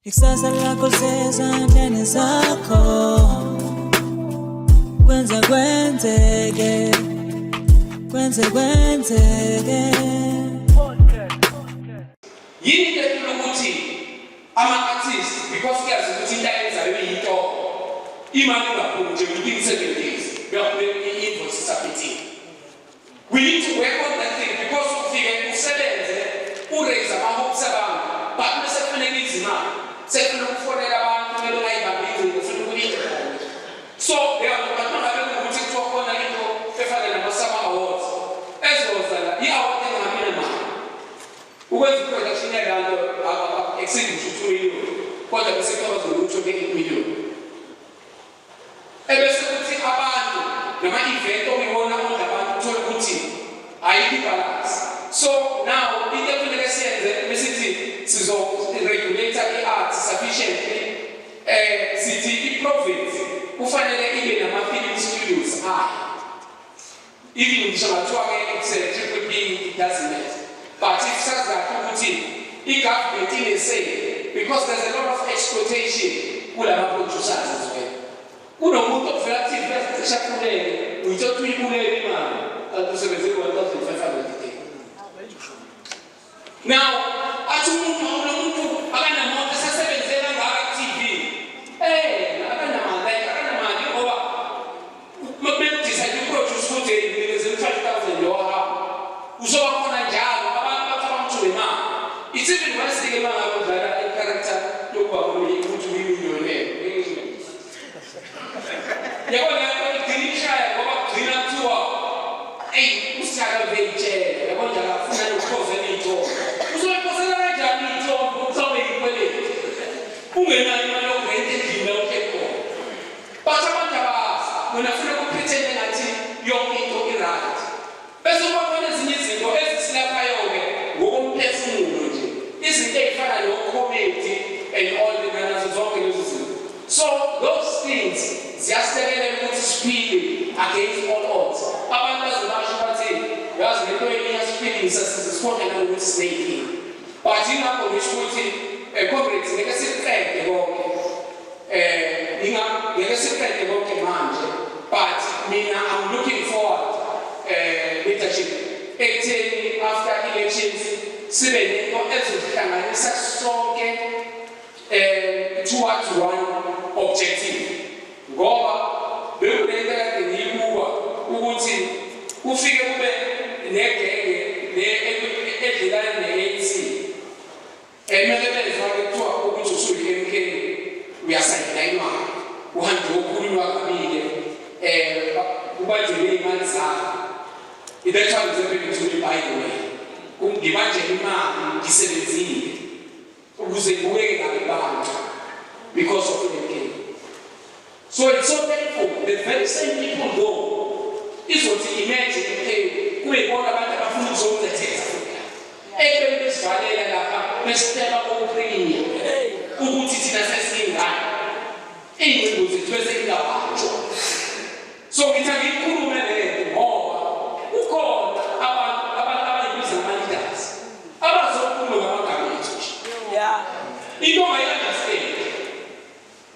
Ikusasa lakho lisezandleni zakho, kwenze kwenzeke, kwenze kwenzeke. Yini into ehlula ukuthi ama-artist, because kuyazi ukuthi into ayenzayo iyinto imali ingaphumi nje within 7 days, uyakhuleka i-invoice isubmit-iwe? We need to work on that thing, because ufike usebenze, uraise ama-hopes abantu, but bese kufuneka izimali, sekufuneka ukufonela abantu, kumele ungayibambi ingcingo, ufuna ukulinde bona. So leyo nto, but mangabe kuwukuthi kuthiwa khona into efana nama-SAMA Awards ezoza la, i-award engahambi namali, ukwenza i-production yalanto exceed ngisho 2 million, kodwa bese kuthiwa bazoluka 28 million, ebese kuthi abantu nama-event okuyiwona ondla abantu, uthole ukuthi ayikho ibalance. So now into efuneke siyenze, besithi sizo-regulate i-art sufficiently, sithi i-province kufanele ibe nama-film studios ayo. Even ngisho ngathiwa-ke it's a triple B, it doesn't matter, but if sazi kahle ukuthi i-government ine-say, because there's a lot of exploitation kulama-producers as well. Kunomuntu ovela kuthi cishe akhulele, uyithola uyibulele imali, kanti usebenze 1500 a day. Now athi umuntu, unomuntu akanamoto, esesebenze kangaka ku-TV, akanamali, like akanamali, ngoba bekudecide uproduce ukuthi nginikeze 5,000 lo, uzoba khona njalo. Abantu bacabanga ukuthi unemali. It's even worse-ke uma ngabe udlala i-character yokuba ukuthi uyimillionaire, yabo. Leyo igcina ishaya, ngoba kugcina kuthiwa, eyi, usithaka veyitshela, yabo, njalo afuna nokuphozela iy'thombe. Uzoyiphosela kanjani iy'thombe mhlawumbe ikweleti, ungenayo imali yokurenta endlini la uhleli khona? But abantu abazi, wena funa kupretende ngathi yonke into i-right. Bese kuba khona ezinye izinto ezisilaphayo-ke ngokomphefumulo nje, izinto ey'fana no-comedy and all, nazo zonke lezo zinto. So those things ziyasilekelela ukuthi siphile against all odds. Abantu baze basho bathi, yazi, lento iyasiphilisa, size sikhohlwe nanokuthi siney'nkinga. But ingakho ngisho ukuthi, comrades, ngeke siqede konke, inga ngeke siqede konke manje, but mina I'm looking forward, leadership, ekutheni after elections sibe nento ezohlanganisa sonke towards one objective, ngoba bekunento kade ngiyibuka ukuthi kufike kube negenge le edlelana ne-ANC, emele bezwa-ke kuthiwa ukuthi usuyi-MK, uyasayina imali, uhambe wokhulunywa kabi-ke, kubanjwe ney'mali zakho. That's what is happening to me, by the way. Ngibanjele imali ngisebenzile ukuze ngibukeke kabi kubantu because of MK. So it's so painful. The very same people though izothi imagine MK, kube yibona abantu abafuna ukuzocethetha futhi la ekubeni besivalela lapha, besiteba kopremier ukuthi thina sesingane, iy'ngcingo zethu bese ingabanjwa. So ngithi angiyikhulume lento ngoba kukhona abantu abayibiza ama-leaders abazokhuluma ngamagama ethu nje. Into ongayi-understand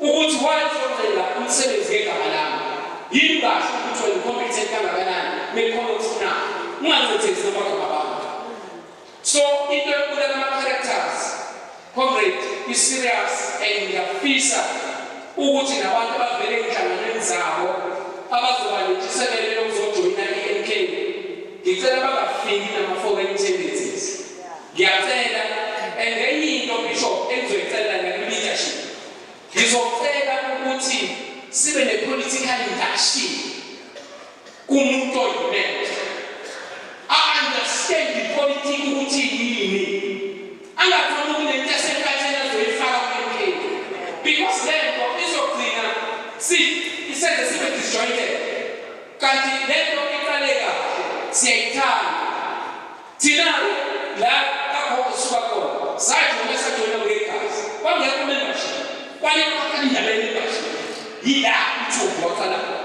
ukuthi why uzocela umsebenzi ngegama lami, yini kahle ukuthi wena ucompetent kangakanani, mekhona okufunayo, ungancethezi namagama abantu. So into yokubulala ama-characters, comrade, i-serious, and ngiyafisa ukuthi nabantu abavele ey'nhlanganweni zabo abazoba nentshisekelo yokuzojoyina i-MK, ngicela bangafiki nama-foreign tendencies, ngiyacela. And enye into, bishop, engizoyicela nakwi-leadership, ngizocela ukuthi sibe ne-political induction kumuntu oyimember, a-understand ipolitiki ukuthi yini, angaqhamuki nento yasenkatheni azoyifaka ku-MK, because lento izogcina isenze sibe disjointed, kanti lento iqale kahle, siyayithanda thina-ke la kakhokho sisuka khona, sajoyina, sajoyina ngegazi, kwangekho membership, kwanye kwaqala indaba ye-membership, yila uthumbu waqala khona.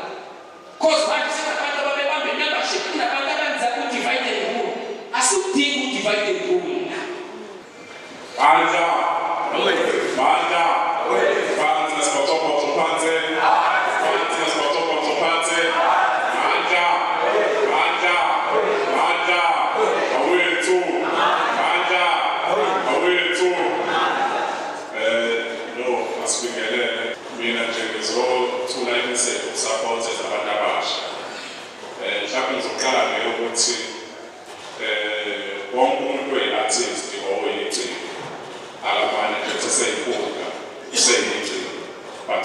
Cause manje sinabantu ababebambe membership, kunabantu abenza u-divide and rule. Asiwudingi u-divide and rule la. Bandla. Bandla.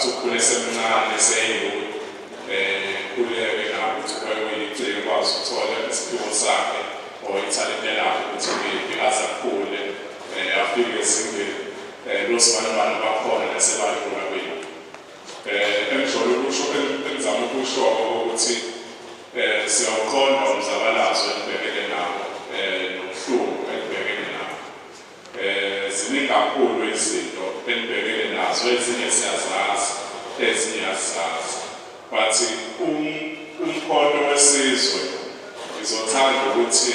But ukhule esemncane eseyiyouth, khuleke nawe ukuthi ube uyiciko, ukwazi ukuthola isiphiwo sakhe or ithalente lakhe ukuthi kuyiphi, aze akhule, afike ezingeni losibanibani bakhona nesebadlula kuyini. Engijwayele ukusho, engizama ukusho ukuthi siyawuqonda umzabalazo enibhekene nawo nobuhlungu enibhekene nawo. Ziningi kakhulu izinto enibhekene nazo, ezinye siyazazi, ezinye asizazi, but uMkhonto weSizwe ngizothanda ukuthi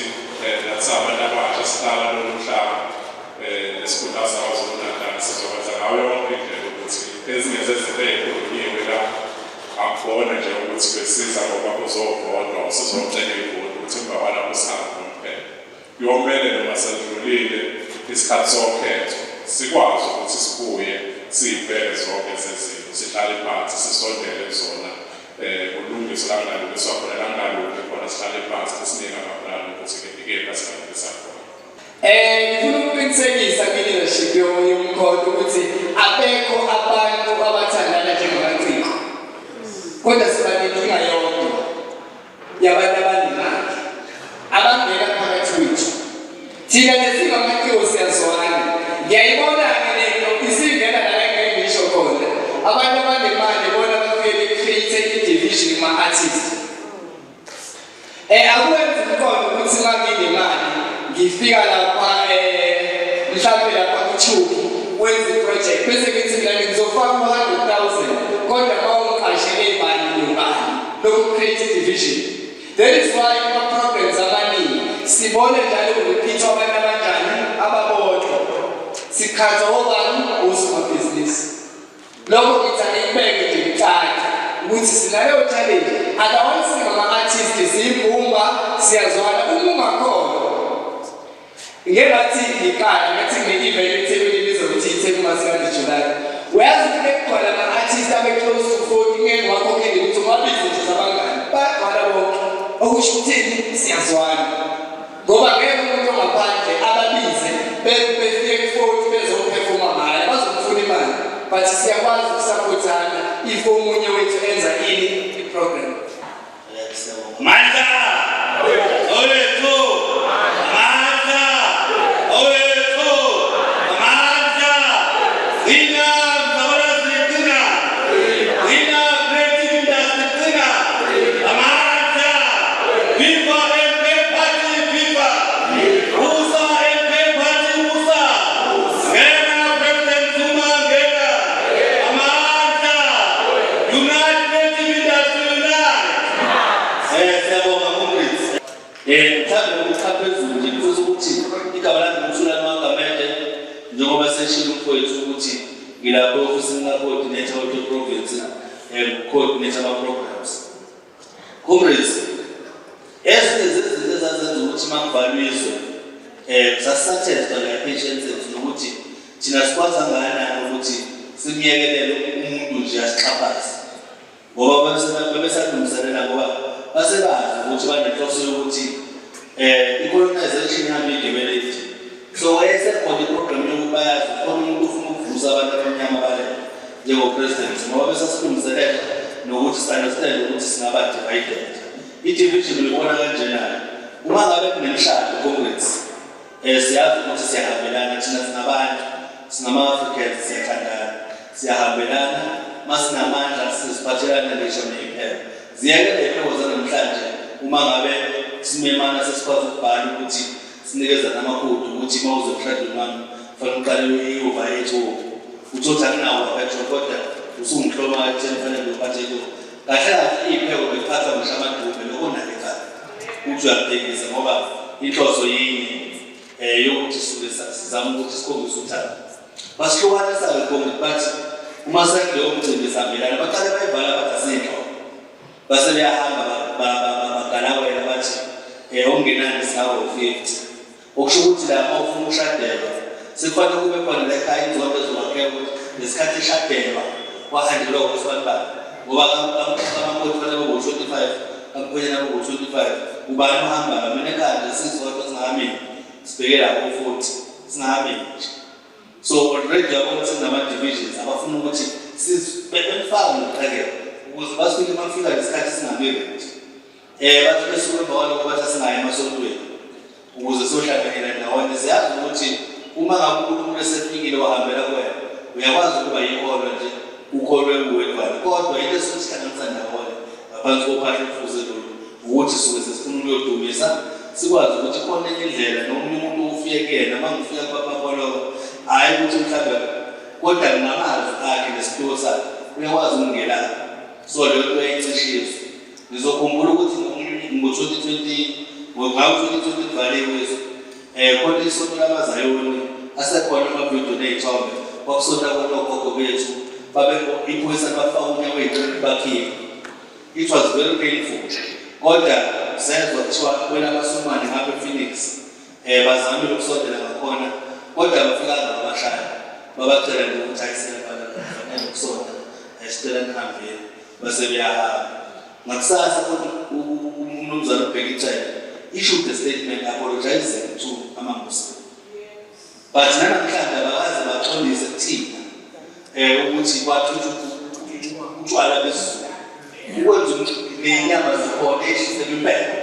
nathi abantu abasha sihlala lolu hlaka nesifunda saKwaZulu-Natal sizokwenza ngayo yonke indlela ukuthi ezinye zezinto ey'khulunyiwe la akukhona nje ukuthi besiza ngoba kuzovotwa, usizocela ivoti ukuthi emva kwalapho sihambe nomphela. Kuyomele noma sedlulile isikhathi sokhetho sikwazi ukuthi sibuye siyibheke zonke zezinto, sihlale phansi, sisondele kuzona, kulungiswe la kungalungiswa khona, la kungalungi khona sihlale phansi, sisinike amaplani ukuthi-ke ikephi la singalungisa khona. Ngifuna ukuqinisekisa kwi-leadership yoMkhonto ukuthi abekho abantu abathandana njengamaciko. Kodwa siba nenkinga yodwa yabantu abanemali abangena phakathi kwethu. Thina nje singamaciko siyazwana. Ngiyayibona-ke lento isingena la engeke ngisho khona. Abantu abanemali bona bafike be-create i-division kuma-artist. Akwenzi umqondo ukuthi uma nginemali ngifika lapha mhlampe lapha kuChuki wenza i-project bese ngithi mina ngizofaka u-100,000, kodwa uma ungiqashele imali nobani, lokhu create division. That is why kuma-programs amaningi sibone njalo ku-repeat-wa abantu abanjani ababodwa, siqhathwa obani, osomabhizinisi. Lokho ngithi angikubeke nje kucace ukuthi sinaleyo challenge. Otherwise singama-artist siyimbumba, siyazwana. Uma ungakhona ngengathi ngiqala ngathi ngine-event eThekwini ibizwa ukuthi iTheku Maskandi July, uyazi ukuthi bekukhona ama-artist abe-close to 40, ngeke wakhokhele ukuthi ungabize nje zabangani, bayagcwala bonke. Okusho ukuthini? Siyazwana, ngoba ngeke umuntu ongaphandle ababize befike ku-40 bezophefoma mahhala, bazomfuna imali, but siyakwazi ukusaphothana if omunye wethu enza ini, i-program. Mandla! Owethu! Mandla! Owethu! Mandla! Qina mzabalazi, qina! Qina creative industry, qina! Amandla! Viva MK Party, viva! Busa MK Party, busa! Ngena President Zuma, ngena! Amandla! Unite creative industry, unite! Siyabonga, comrades. Mhlawumbe ukucha phezulu nje ngifisa ukuthi igama lami nguThulani Wagamede, njengoba seshilo umfowethu ukuthi ngilapho ofisini ka-coordinator we-province, coordinator ama-programs. Comrades, ezinye zezinto ezazenza ukuthi uma kuvalwa izwe sasisathestwa la e-patience ethu nokuthi thina sikwazi kangakanani ukuthi simyekelele umuntu nje asixhaphaze, ngoba babesalungiselela, ngoba basebazi ukuthi banenhloso yokuthi i-colonization ihambe igebeleti. So wayesekhona i-program yokuthi bayazi khona umuntu ufuna ukuvusa abantu abamnyama balele njengo-president, ngoba besasilungiselela nokuthi si-understand ukuthi singaba divided. I-division uyibona kanjena-ke uma ngabe kunemishado, comrades. Siyazi ukuthi siyahambelana thina, singabantu, singama-Africans, siyathandana, siyahambelana. Masinamandla siziphathelana ngisho neyiphepha ziyeke ley'pheko zanamhlanje. Uma ngabe simemana sesikwazi ukubhala ukuthi sinikezana amakhodi ukuthi uma uze emshadweni wami kufanele uqale uyova ethu, uthi anginawo petrol kodwa usungihloma ekutheni kufanele uphathe ito. Kahle kahle iy'pheko bekuphathwa ngisho amadube lokho nale ekhaya ukuthi uyabhekisa, ngoba inhloso yinye yokuthi sisuke sizama ukuthi sikhombise uthando. Basihlukanisa-ke kombe, bathi uma sekuleyo mcimbi sihambelana, baqale bayivala, bathi asiyinhlobo, base beyahamba bagalawela, bathi okungenani singawo-50, okusho ukuthi lapho ufuna ukushadelwa sekufanele kube khona la ekhaya inzondo ezowakheka ukuthi ngesikhathi eshadelwa kwahanjelwa ngosibani bani, ngoba amakoti fanele kube u-25, amkhwenyana kube u-25. Ubani ohambayo? Mina ekhaya nje sisodwa singahamini, sibheke lapho futhi singahamini nje. So already yabona ukuthi kunama-divisions abafuna ukuthi Sebelifaka nokuqhekeka ukuze basuke uma kufika lesikhathi singabi ready. Bathi besuke emva kwalokho bathi asingayi emasontweni ukuze siyohlanganyela ndawonye. Siyazi ukuthi uma ngabe uNkulunkulu esefikile wahambela kuwena, uyakwazi ukuba yikholwa nje, ukholwe uwedwana. Kodwa into esuke isihlanganisa ndawonye ngaphansi kophahla olufuze lolu wukuthi suke sesifuna ukuyodumisa, sikwazi ukuthi khona enye indlela nomunye umuntu ufike kuyena. Uma ngifika kubaba Mapholoba, hhayi ukuthi mhlawumbe kodwa nginamazwi akhe nesiphiwo sakhe, uyakwazi ukungelapha. So leyo nto yayicishiswa. Ngizokhumbula ukuthi ngo-2020, ngawo-2020 kuvaliwe izwe. Khona isonto lamazayoni asekhona amavidiyo ney'thombe kwakusonta kona ogogo bethu babe iphoyisa libafaka unyawo ey'nqini bakhipha. It was very painful. Kodwa sezwa kuthiwa kwelamasumane ngapha ePhoenix bazamile ukusondela ngakhona kodwa bafikanga babashaya babacela nje ukuthi ayisele fanele ukusonta sicela nihambeni base beyahamba. Ngakusasa futhi uMnumzane uBheki Cele issued a statement apologizing to ama-Muslim. But nanamhlanje abakaze baxolise kuthina ukuthi kwathutha utshwala besiZulu. Ukwenza umcimbi ney'nyama zikhona ey'shiselwa impepho.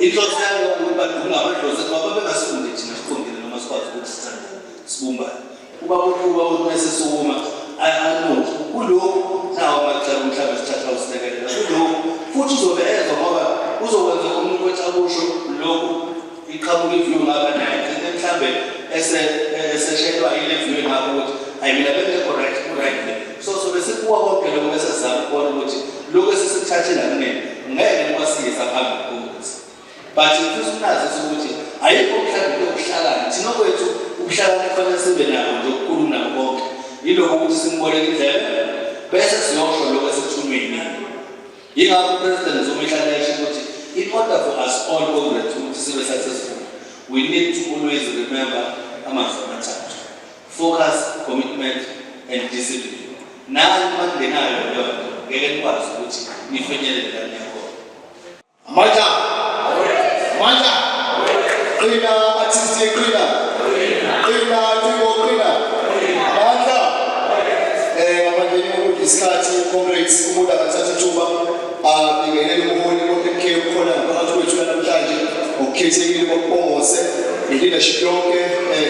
Inhloso yalokho ukuthi badunge amadlozi ethu ngoba bengasifundi thina siqondile noma sikwazi ukuthi sithandane sibumbane. Ubaba uQhuba uthi mesesukuma anuke kulokhu nawo amacebo mhlawumbe sithatha usilekelela kulokhu futhi uzobe ezwa ngoba uzokwenza umuntu othi akusho lokhu iqhamuka i-view ngapha naye gcine mhlawumbe eseshelwa yile view ngapha ukuthi ayi mina bengekho right ku-right le. So sobe sikuwa konke lokho bese sizama ukubona ukuthi lokhu esesikuthathe la kunene ngeke kwasiyisa phambili kokuthi. But ngifisa ukunazisa ukuthi ayikho mhlawumbe into yobuhlakani. Thina okwethu ubuhlakani kufanele sibe nabo nje okukhulu nabo bonke. Yilokho ukuthi simboleke indlebe bese siyosho lokho esithunywe yimina. Yingakho uPresident Zuma ehlala esho ukuthi in order for us all comrades ukuthi sibe successful, we need to always remember amazwi amathathu. Focus, commitment and discipline. Nani uma ningenayo leyo nto ngeke nikwazi ukuthi nifinyelele la niya khona. Amandla! Amandla! Qina artist qina. Qina ciko qina. Amandla! Ngaphandle kokudla isikhathi comrades umuntu akathatha ithuba abingelele ubuholi bo-MK obukhona ngaphakathi kwethu namhlanje ngokukhethekile bokuBongose ne-leadership yonke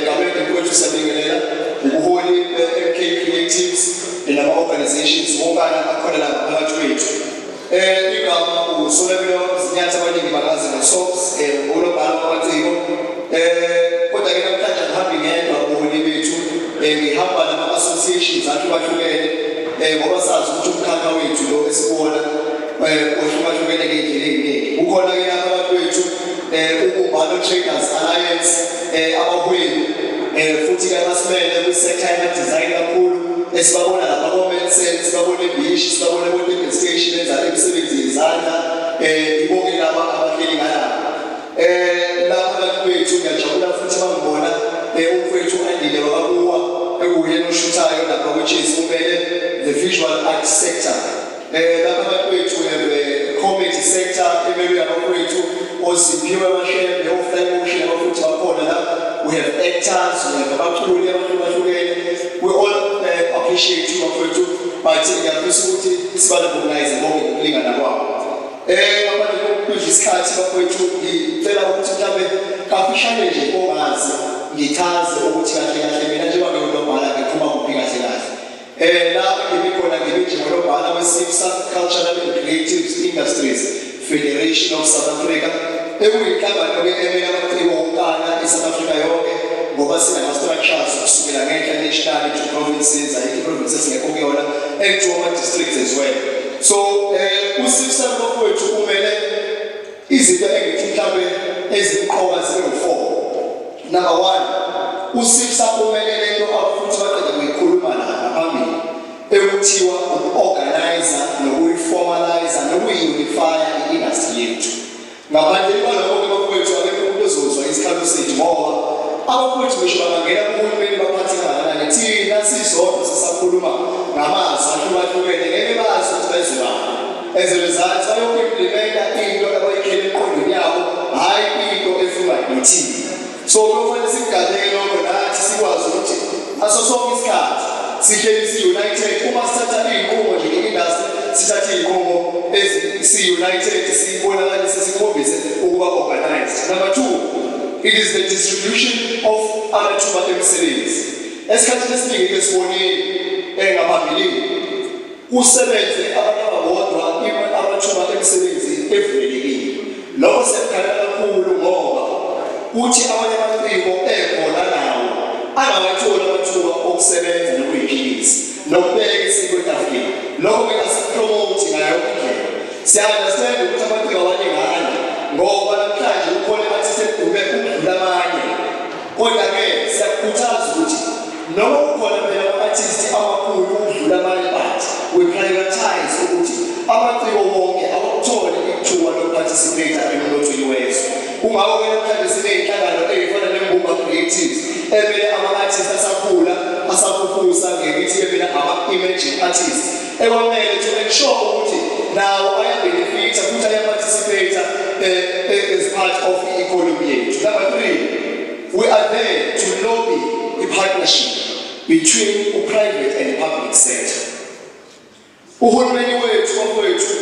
Gabede mfowethu siyabingelela ubuholi be-MK Creatives nama-organizations wonkana akhona la ngaphakathi kwethu. Igama uSolebile Mzinyathi abaningi bangazi ngoSops unobhala wamaciko. Kodwa ke namhlanje angihambi ngedwa ubuholi bethu ngihamba nama-associations ahlukahlukene ngoba sazi ukuthi umkhakha wethu lo esikuwona ohlukahlukene ngey'ndlela ey'ningi. Kukhona ke lapha abantu bethu uBumbano Traders Alliance abahwebi futhi ke abasimele kwi-sector yama-design kakhulu esibabona lapha ko-Mensen, sibabona eBhishi, sibabona ko-Durban Station benza imisebenzi yezandla ibonke laba abahleli ngalapha. Lapha abantu bethu ngiyajabula futhi bangibona umfowethu Andile wakaBuwa ekuwuyena oshuthayo lapha kwi-Chase umele the visual art sector. Lapha abantu bethu we have a comedy sector emelwe abafowethu oSiphiwe Mashembe, oFly Motion abafuthi bakhona la. We have actors, we have abaculi abahlukahlukene. We all appreciate you bafowethu but ngiyafisa ukuthi siba-recognize bonke ngokulingana kwabo. Ngaphandle kokudla isikhathi bafowethu ngicela ukuthi mhlambe kafishane nje ongazi ngichaze ukuthi kahle kahle mina njengoba ngiwunobhala ngiphuma kuphi kahle kahle. La ngimi khona ngimi njengonobhala we-CCIFSA, Cultural and Creative Industries Federation of South Africa, ekuyinhlangano-ke emele amaciko wonkana i-South Africa yonke ngoba sinama-structures kusukela ngenhla nationally to provinces, ayikho i-province esingekho kuyona, and to ama-districts as well. So uCCIFSA bafowethu umele izinto engithi mhlawumbe ezimqoka zibe ngu-4. Number 1, uCCIFSA umele lento abafuthi baqeda kuyikhuluma la ngaphambili ekuthiwa uku-organize nokuyi-formalize nokuyi-unifya i-industry yethu. Ngaphandle kwalokho-ke bafowethu akekho umuntu ozozwa isikhalo sethu ngoba abafowethu ngisho bangangena kuhulumeni baphathe kangakanani thina sisodwa sisakhuluma ngamazwi ahlukahlukene ngeke bazi ukuthi bezwe bani. As a result bayo-implementa into abayikhele emqondweni yabo hhayi into efunwa yithina. So kuyofanele sikugadeke lokho nathi sikwazi ukuthi ngaso sonke isikhathi sihleli si-united uma sithatha iy'nqumo. Si-united, sibonakalise, sikhombise ukuba organized. Number two, it is the distribution of amathuba emisebenzi. Esikhathini esiningi-ke sibonile ngaphambilini kusebenze abantu ababodwa, amathuba emisebenzi evulelekile. Lokho siyakukhalela kakhulu ngoba kuthi amanye amaciko ekhona nawo angawatholi amathuba okusebenza nokuyiphilisa nokubeka isiko etafuleni. Lokho-ke asiku-promote ngayo yonke indlela. Siya-understand ukuthi amaciko awaningana ngoba namhlanje kukhona i-artist edume ukudlula amanye, kodwa-ke siyakukhuthaza ukuthi noma kukhona phela ama-artist amakhulu ukudlula amanye, but we prioritize ukuthi amaciko wonke awakuthole ithuba loku-participate emnothweni wezwe. Kungako-ke namhlanje siney'nhlangano ey'fana neMbumba Creatives emele ama-artist asakhula, asafufusa, ngithi emele ama-emerging artists ekwamele to ensure ukuthi nawo aya-benefita futhi aya-participate as part of i-economy yethu. Number three, we are there to lobby i-partnership between u-private and public sector. Uhulumeni wethu, bafowethu,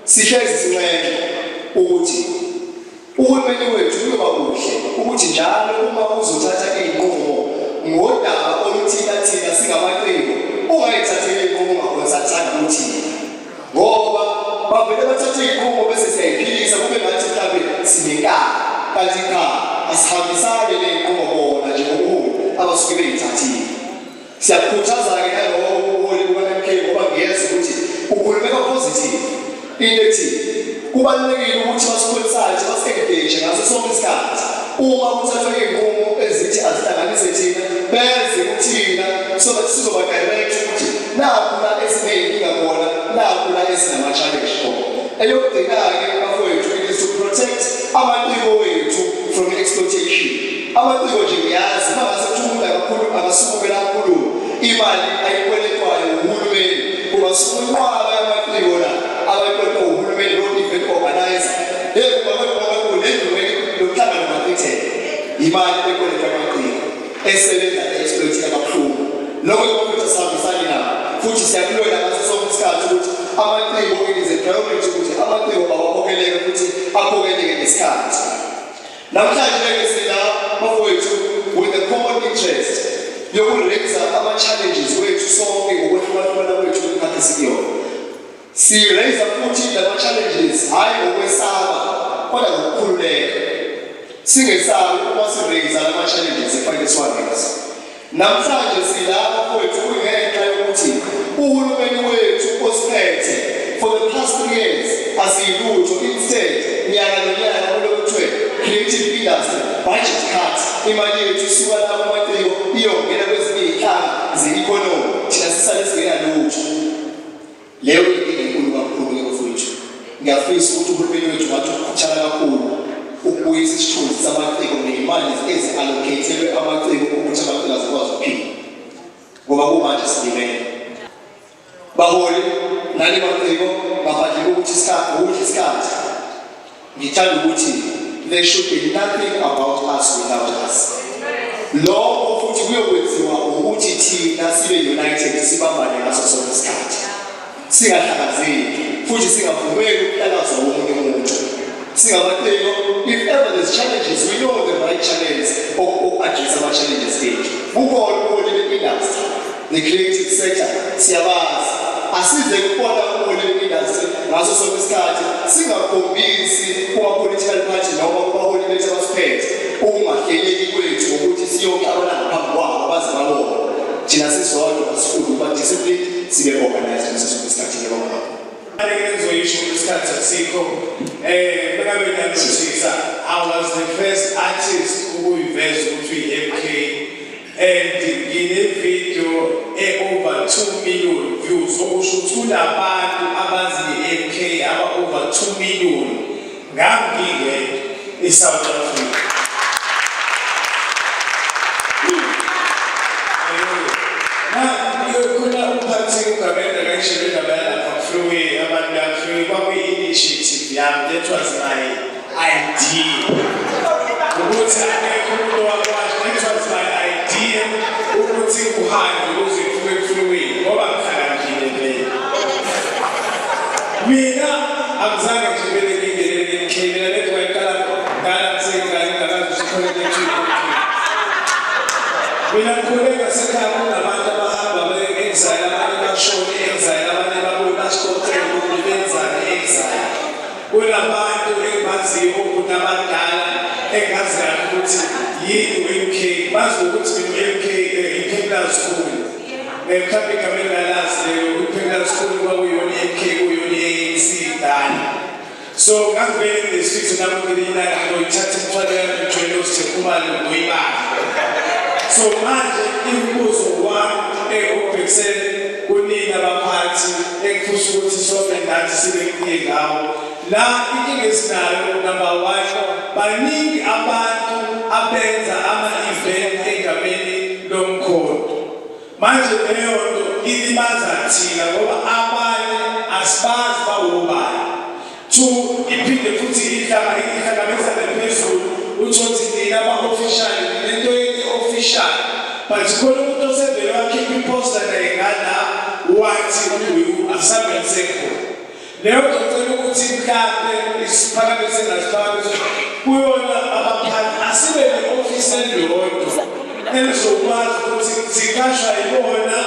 sihlezi sinxenxa ukuthi uhulumeni wethu kuyoba kuhle ukuthi njalo uma uzothatha iy'nqumo ngodaba oluthinta thina singamaciko, ungayithatheli iy'nqumo unga-consultanga kuthina, ngoba bavele bathathe iy'nqumo bese siyayiphikisa, kube ngathi mhlawumbe sinenkani, kanti cha, asihambisani ney'nqumo bona njengobuholi abasuke beyithathile. Siyakukhuthaza-ke naloko ubuholi buka-MK, ngoba ngiyezwa ukuthi ukhulumeka positive into ethi kubalulekile ukuthi basi-consulte, basi-engage ngaso sonke isikhathi uma kuthathwa iy'nqumo ezithi azihlanganise thina, beze kuthina so that sizoba-direct ukuthi nakhu la esiney'nkinga khona, nakhu la esinama-challenge khona. Eyokugcina-ke, bafowethu, it is to protect amaciko wethu from exploitation. Amaciko nje, ngiyazi uma ngase kuthiwa umuntu akakhulu akasukume la akhulume, imali ayikweletwayo uhulumeni, kungasuka inqwaba yamaciko la abayikweletwa uhulumeni, lo-event organizer. Hey, lomhlangano ungachitheka imali ekweletwa amaciko esebenza e-exploitika kabuhlungu. Lokho futhi asihambisani nabo, futhi siyakulwela ngaso sonke isikhathi ukuthi amaciko, it is a priority ukuthi amaciko awakhokheleke futhi akhokheleke ngesikhathi. Namhlanje-ke sila, bafowethu, with the common interest yoku-raise ama-challenges wethu sonke ngokwehlukahlukana kwethu kwimikhathi esikuyona. Si-raise futhi lama-challenges hhayi ngokwesaba kodwa ngokukhululeka, singesabi uma si-raise lama-challenges efanele siwa-raise. Namhlanje sila, bafowethu, kungenxa yokuthi uhulumeni wethu osiphethe for the past 3 years asiyilutho. Instead, nyaka nonyaka kulokhu kuthiwe creative industry budget cut, imali yethu isuka la kumaciko iyongena kwezinye iy'nhlaka ze-economy, thina sisale singenalutho. Leyo inkinga enkulu kakhulu-ke, bafowethu. Ngiyafisa ukuthi uhulumeni wethu ngathi ukukhuthala kakhulu ukubuyisa isithunzi samaciko ney'mali ezi-allocate-elwe amaciko ukuthi amaciko azokwazi ukuphila, ngoba kumanje silimele. Baholi nani maciko, ngaphandle kokuthi isikhathi ukudla isikhathi, ngithanda ukuthi there should be nothing about us without us. Lokho futhi kuyokwenziwa ukuthi thina sibe united, sibambane ngaso sonke isikhathi, singahlakazeki futhi singavumeli ukuhlakazwa womunye umuntu. Singamaciko, if ever there's challenges, we know the right channels oku-address ama-challenges ethu. Kukhona ubuholi be-industry, the creative sector, siyabazi. Asize kubona ubuholi be-industry ngaso sonke isikhathi, singakhombisi kuma-political party noma kubaholi bethu abasiphethe ukungahleleki kwethu ngokuthi siyoxabana ngaphambi kwabo baze babone. Thina sisodwa sifunde ukuba disciplined, sibe organized ngaso sonke isikhathi. Ngiyabonga kakhulu. Ngizoyisho isikhathi asikho. Mengabe ngiya-notice, I was the first artist ukuyiveza ukuthi uyi-MK and ngine video e-over 2 million views, okusho ukuthi kunabantu abazi nge-MK aba over 2 million ngangingedwa e-South Africa. Na khona umphathi uGamenda kayisho indaba yalapha ku-freeway, abantu la-freeway, kwakuyi-initiative yami. That was my idea ukuthi akekho umuntu owakwazi. That was my idea ukuthi kuhambe kuze kufike ku-freeway, ngoba ngihlakaniphile vele mina. Angizange Mhlawumbe igama engingalazi lelo kwi-primary school kwakuyona i-MK, kuyona i-ANC kudala. So ngangivele nginesifiso nami ngelinye ilanga ngiyoyithatha imithwalo yami ngijoyine uSthe Khumalo ngiyoyibamba. So manje imibuzo wami engubhekisele kunina baphathi engifisa ukuthi sonke nathi sibe clear ngawo. La inkinga esinayo, number one, baningi abantu abenza ama-event egameni lomkhonto. Manje leyo nto ilimaza thina ngoba abanye asibazi bawobani. Two, iphinde futhi ihlangabezane phezulu, uthole ukuthi nina ama-official ninento yeni official, but khona umuntu osevele wakhipha i-poster naye ngala wathi asambe sekhona leyo nto. Cela ukuthi mhlampe isiphakamiso engasiphakamisa kuyona abaphathi, asibe ne-ofisi elilodwa elizokwazi ukuthi siqashwa yibona,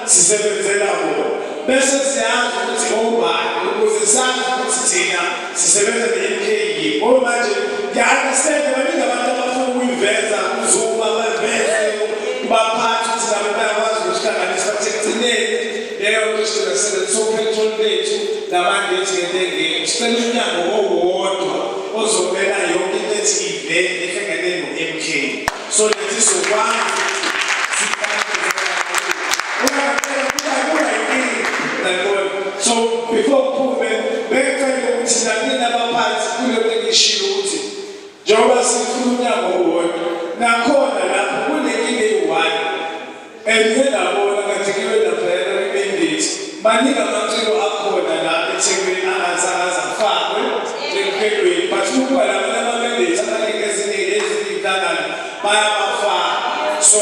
sisebenzela bona, bese siyazi ukuthi obani, ukuze sazi ukuthi thina sisebenza ne-MK yiphi. Ngoba manje ngiya-understand, baningi abantu abafuna ukuyiveza kuZuma, baveze kubaphathi ukuthi nabo bayakwazi ukuhlanganisa, bathi ekugcineni leyo nto sigcina sisebenzisa o-petrol bethu namanje ethi ngento engekho. Sicela umnyango owodwa ozomela yonke into ethi event ehlangene no-MK, so lethi sizokwazi ukuthi. So before kuphume, bengicela ukuthi nanini abaphathi kuleyo nto engishilo ukuthi njengoba sifuna umnyango owodwa, nakhona lapho kunenkinga eyi-one and ngike ndabona ngathi kuyiwe laphayana kwi-mandate, maningi amaciko akhona la eThekwini angazange aze afakwe emkhelweni, but kuba laba ama-mandate amaningi, ezinye ezinye iy'nhlangano bayabafaka. So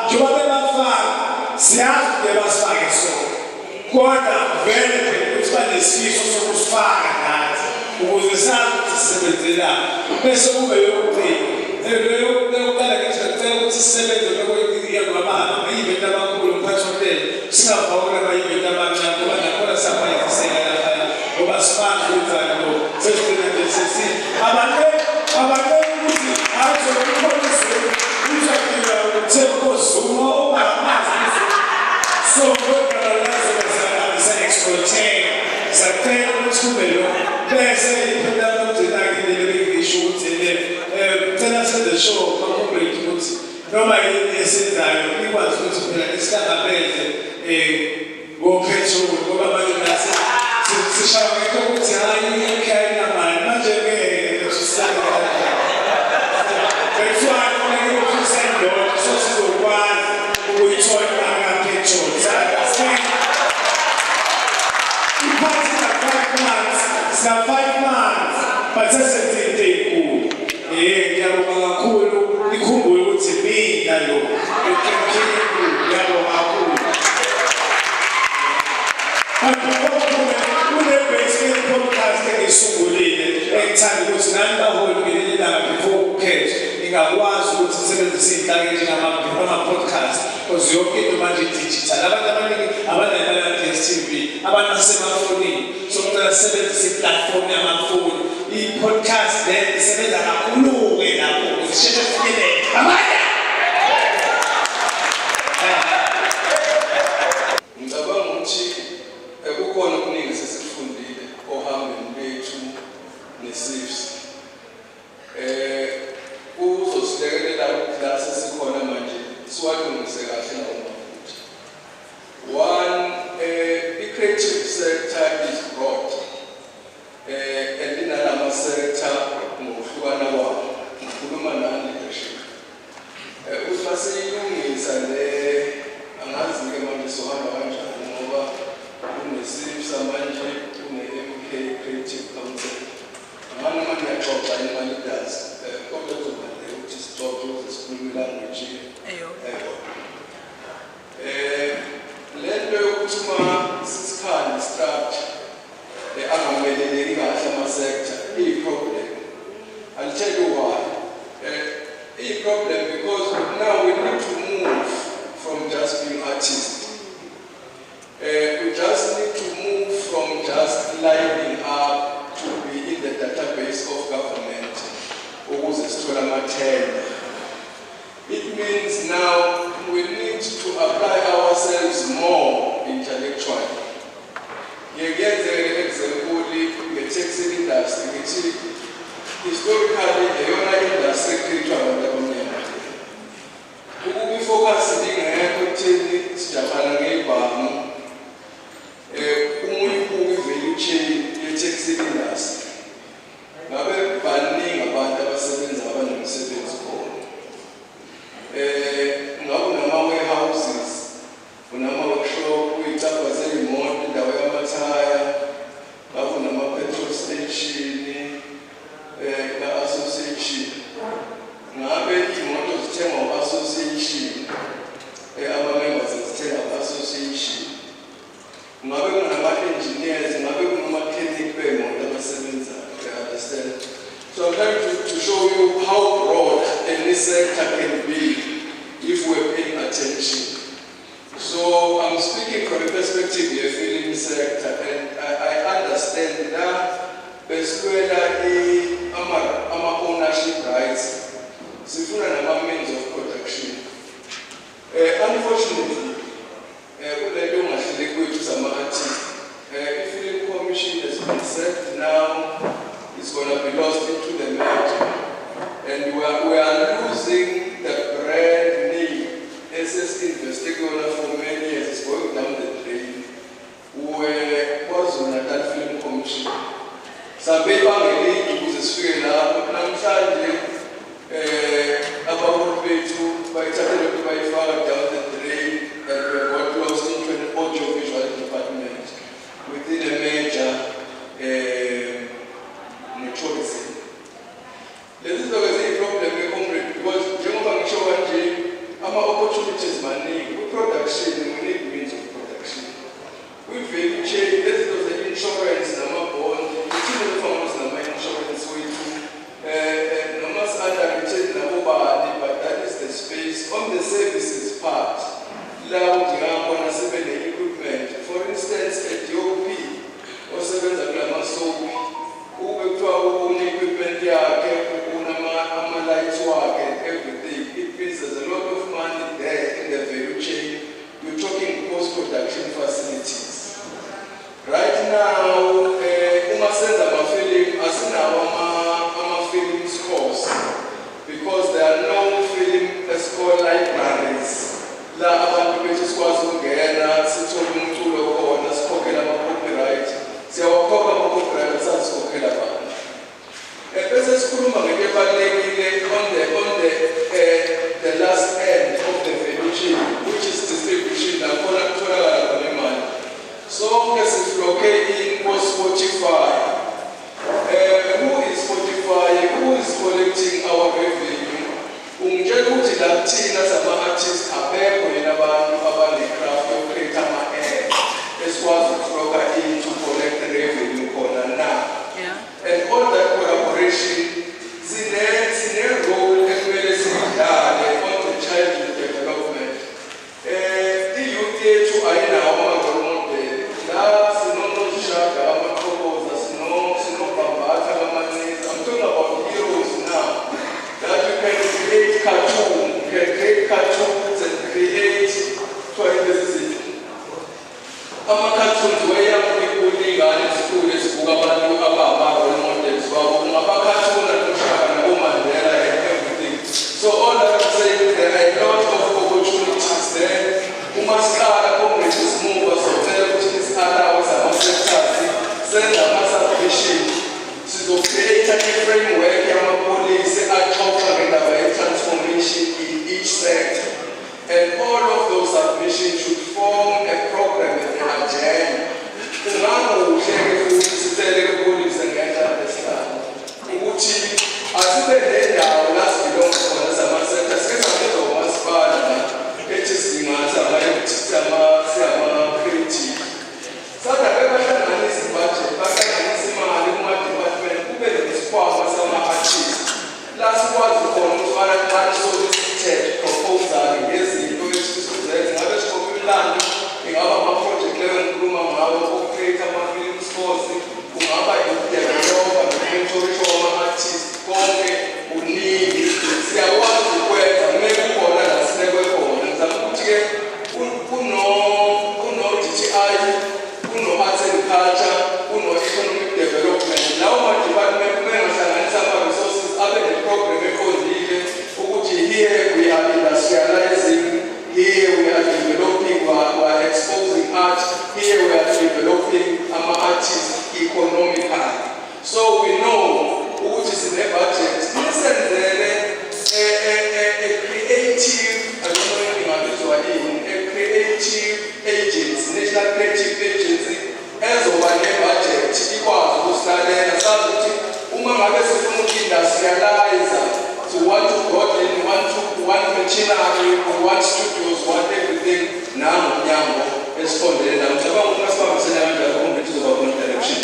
njengoba bebafaka, siyazi ukuthi basifake sona, kodwa vele phela ukuthi banesifiso sokusifaka nathi ukuze sazi ukuthi sisebenzelana. Bese kube yokugcina leyokuqala, ngithi ngicela ukuthi sisebenze ama-event amakhulu, umphathi wohlelo, singafaki nama-event amancane, ngoba nakhona siyabhayiziseka laphaya, ngoba sifazi kwenzani lo sesigcina nje sesi abaqeki ukuthi azokukhona uzafika uThembo Zuma ongamazi. So kodwa lazo sa-exploiteka, sacela ukuthi kube lo. Bese iphela lokugcina-ke leli bengisho ukuthi cela senze sure, ma-comrade, ukuthi noma yini esiyenzayo ikwazi ukuthi phela isihlangabeze ngophethulo, ngoba manje nasi sishaya ngento ukuthi hhayi, i-MK ayinamali manje, ngeke sihlangane kanjani. That's why kufanele i-ofisi eyodwa, so sizokwazi ukuyithola imali ka-petrol. Understand, iphathi ina 5 months, sina 5 months, but sesenze into ey'nkulu. Ngiyabonga kakhulu. Nikhumbule ukuthi mina lo enkulu. Ngiyabonga kakhulu. But kune-basement podcast engiyisungulile, engithanda ukuthi nani baholi ngelinye ilanga before ukhetho ningakwazi ukuthi nisebenzise iy'nhlaka enjengama-podcast, because yonke into manje i-digital, abantu abaningi abanayo imali ka-DStv, abantu basemafonini. So kucela sisebenzise i-platform yamafoni, i-podcast then isebenza kakhulu-ke lapho ukuze isheshe finyelele amanye. Ngicabanga ukuthi kukhona okuningi sesikufundile ohambweni lwethu ne-CCIFSA. Kuzosilekelela ukuthi la sesikhona manje siwalungise kahle lawo maphutha. One, i-creative sector is broad and inalama sector ngokuhlukana kwawo. Ngikhuluma nani leadership. Ukuthi masiyilungisa le, angazi-ke manje sohamba kanjani, ngoba kune-CCIFSA manje, kune-MK Creative Council. Angani noma niyaxoxa yini ma-leaders, kodwa kuzobaluleka ukuthi sixoxe ukuze sikhulume i-language eyodwa. Le nto yokuthi uma sisikhanda structure angameleleki kahle ama-sector iyi-problem. I'll tell you why. Iyi-problem because now we need to move from just being artists. We just need to move from just lining up to be in the database of government ukuze sithole amathenda. It means now we need to apply ourselves more intellectually. Ngiyenze example nge-taxi industry, ngithi historically eyona industry echithwa abantu abamnyama. Ukuba i-focus ingekho ekutheni sijahana ngey'bhamu, uma uyibuka i-value chain ye-taxi industry, ngabe baningi abantu abasebenza, abanemisebenzi khona. Ngabe unama-warehouses, unama-workshop, uy'cabha zey'moto, indawo yamathaya, ngabe unama-petrol station, ka-association, ngabe iy'moto zithengwa u-association, ama-members zithenga u-association, ngabe kunama-engineers, ngabe kunama-mechanic bey'moto abasebenzayo. You understand? So I'm trying to show you how broad any sector can be if we're paying attention. So I'm speaking from a perspective of the film sector, and I understand that besilwela ama-ownership rights, sifuna nama-means of production. Unfortunately, kulento ungahleli kwethu sama-artist, i-Film Commission has been set now, it's gonna be lost into the merger. And we are losing the brand name esesi-investe kuyona for many years, it's going down the drain. Where KwaZulu-Natal Film Commission. Sambe ibanga elide ukuze sifike lapho. Namhlanje abaholi bethu bayithathe lokhu bayifaka down the drain, and we got lost into an audiovisual department within a major no-tourism. Lezi zinto-ke ziyi-problem ke, comrade, because njengoba ngisho kanje, ama-opportunities maningi. Kwi-production, we need means of production. Kwi-value chain, lezi zinto ze-insurance nama-bond, ithini lefana sinama-insurance wethu, noma si-underwritten nabobani, but that is the space. On the services part, la kudingeka khona sibe ne-equipment. For instance, a DOP osebenza kulama-soap, ukube kuthiwa une-equipment yakhe, unama-lights wakhe and everything, it means there's a lot of money there in the value chain. You're talking post-production facilities. Right now, uma senza amafilimu, asinawo ama-film scores because there are no film score libraries la abantu bethu sikwazi ukungena sithole umculo khona, sikhokhele ama-copyright. Siyawakhokha ama-copyright, asasikhokhela abantu. Bese sikhuluma ngento ebalulekile on the last end of the value chain, which is distribution, la khona kutholakala khona imali. Sonke si-flocke in ko-Spotify. Who is Spotify? Who is collecting our revenue? Ungitshela ukuthi la thina sama-artist abekho yena abantu abane-craft yoku-create ama-app esikwazi uku-flocka in to collect revenue khona na? And all that collaboration, sine role ekumele siyidlale on the childhood development. I-youth yethu ayinawo ama-role model. La sinoNozishada kaMaqhoboza, sinoBhambatha kaMancinza. I'm talking about heroes now that you can create cartoon, you can create cartoons and create, kuthiwa lezi zinto, ama-cartoons where young people, iy'ngane zikhule zibuka abantu abama-role models wabo, ungaba-cartoona noShaka naboMandela and everything. So all that I'm saying, there are a lot of opportunities there. Uma siqala, comrades, simuva, socela ukuthi nisi-allowe sama-sectors senze ama-submission. Sizo-create i-framework yama-policy axoxa ngendaba ye-transformation in each sector, and all of those submissions should form a program and an agenda. Kungangokuhle-ke futhi sicele ke-policy ngenhla esihlalo ukuthi asibe nendawo la si-belong khona sama-sector. Sike sabizwa umasipala la ethi sidinga Here we are industrializing, here we are developing, we are exposing art, here we are developing ama-artists economically. So we know ukuthi sine-budget, nisenzele a creative, I don't know if ingabizwa ini, a creative agency, National Creative Agency, ezoba ne-budget ikwazi ukusilalela, sazi ukuthi uma ngabe sifuna uku-industrialize, to want to broaden, want to want machinery, want studios, want everything, nangu umnyango esiqondene nawo. Ngicabanga ukuthi masibambisene kanjalo konke kuzoba khona direction.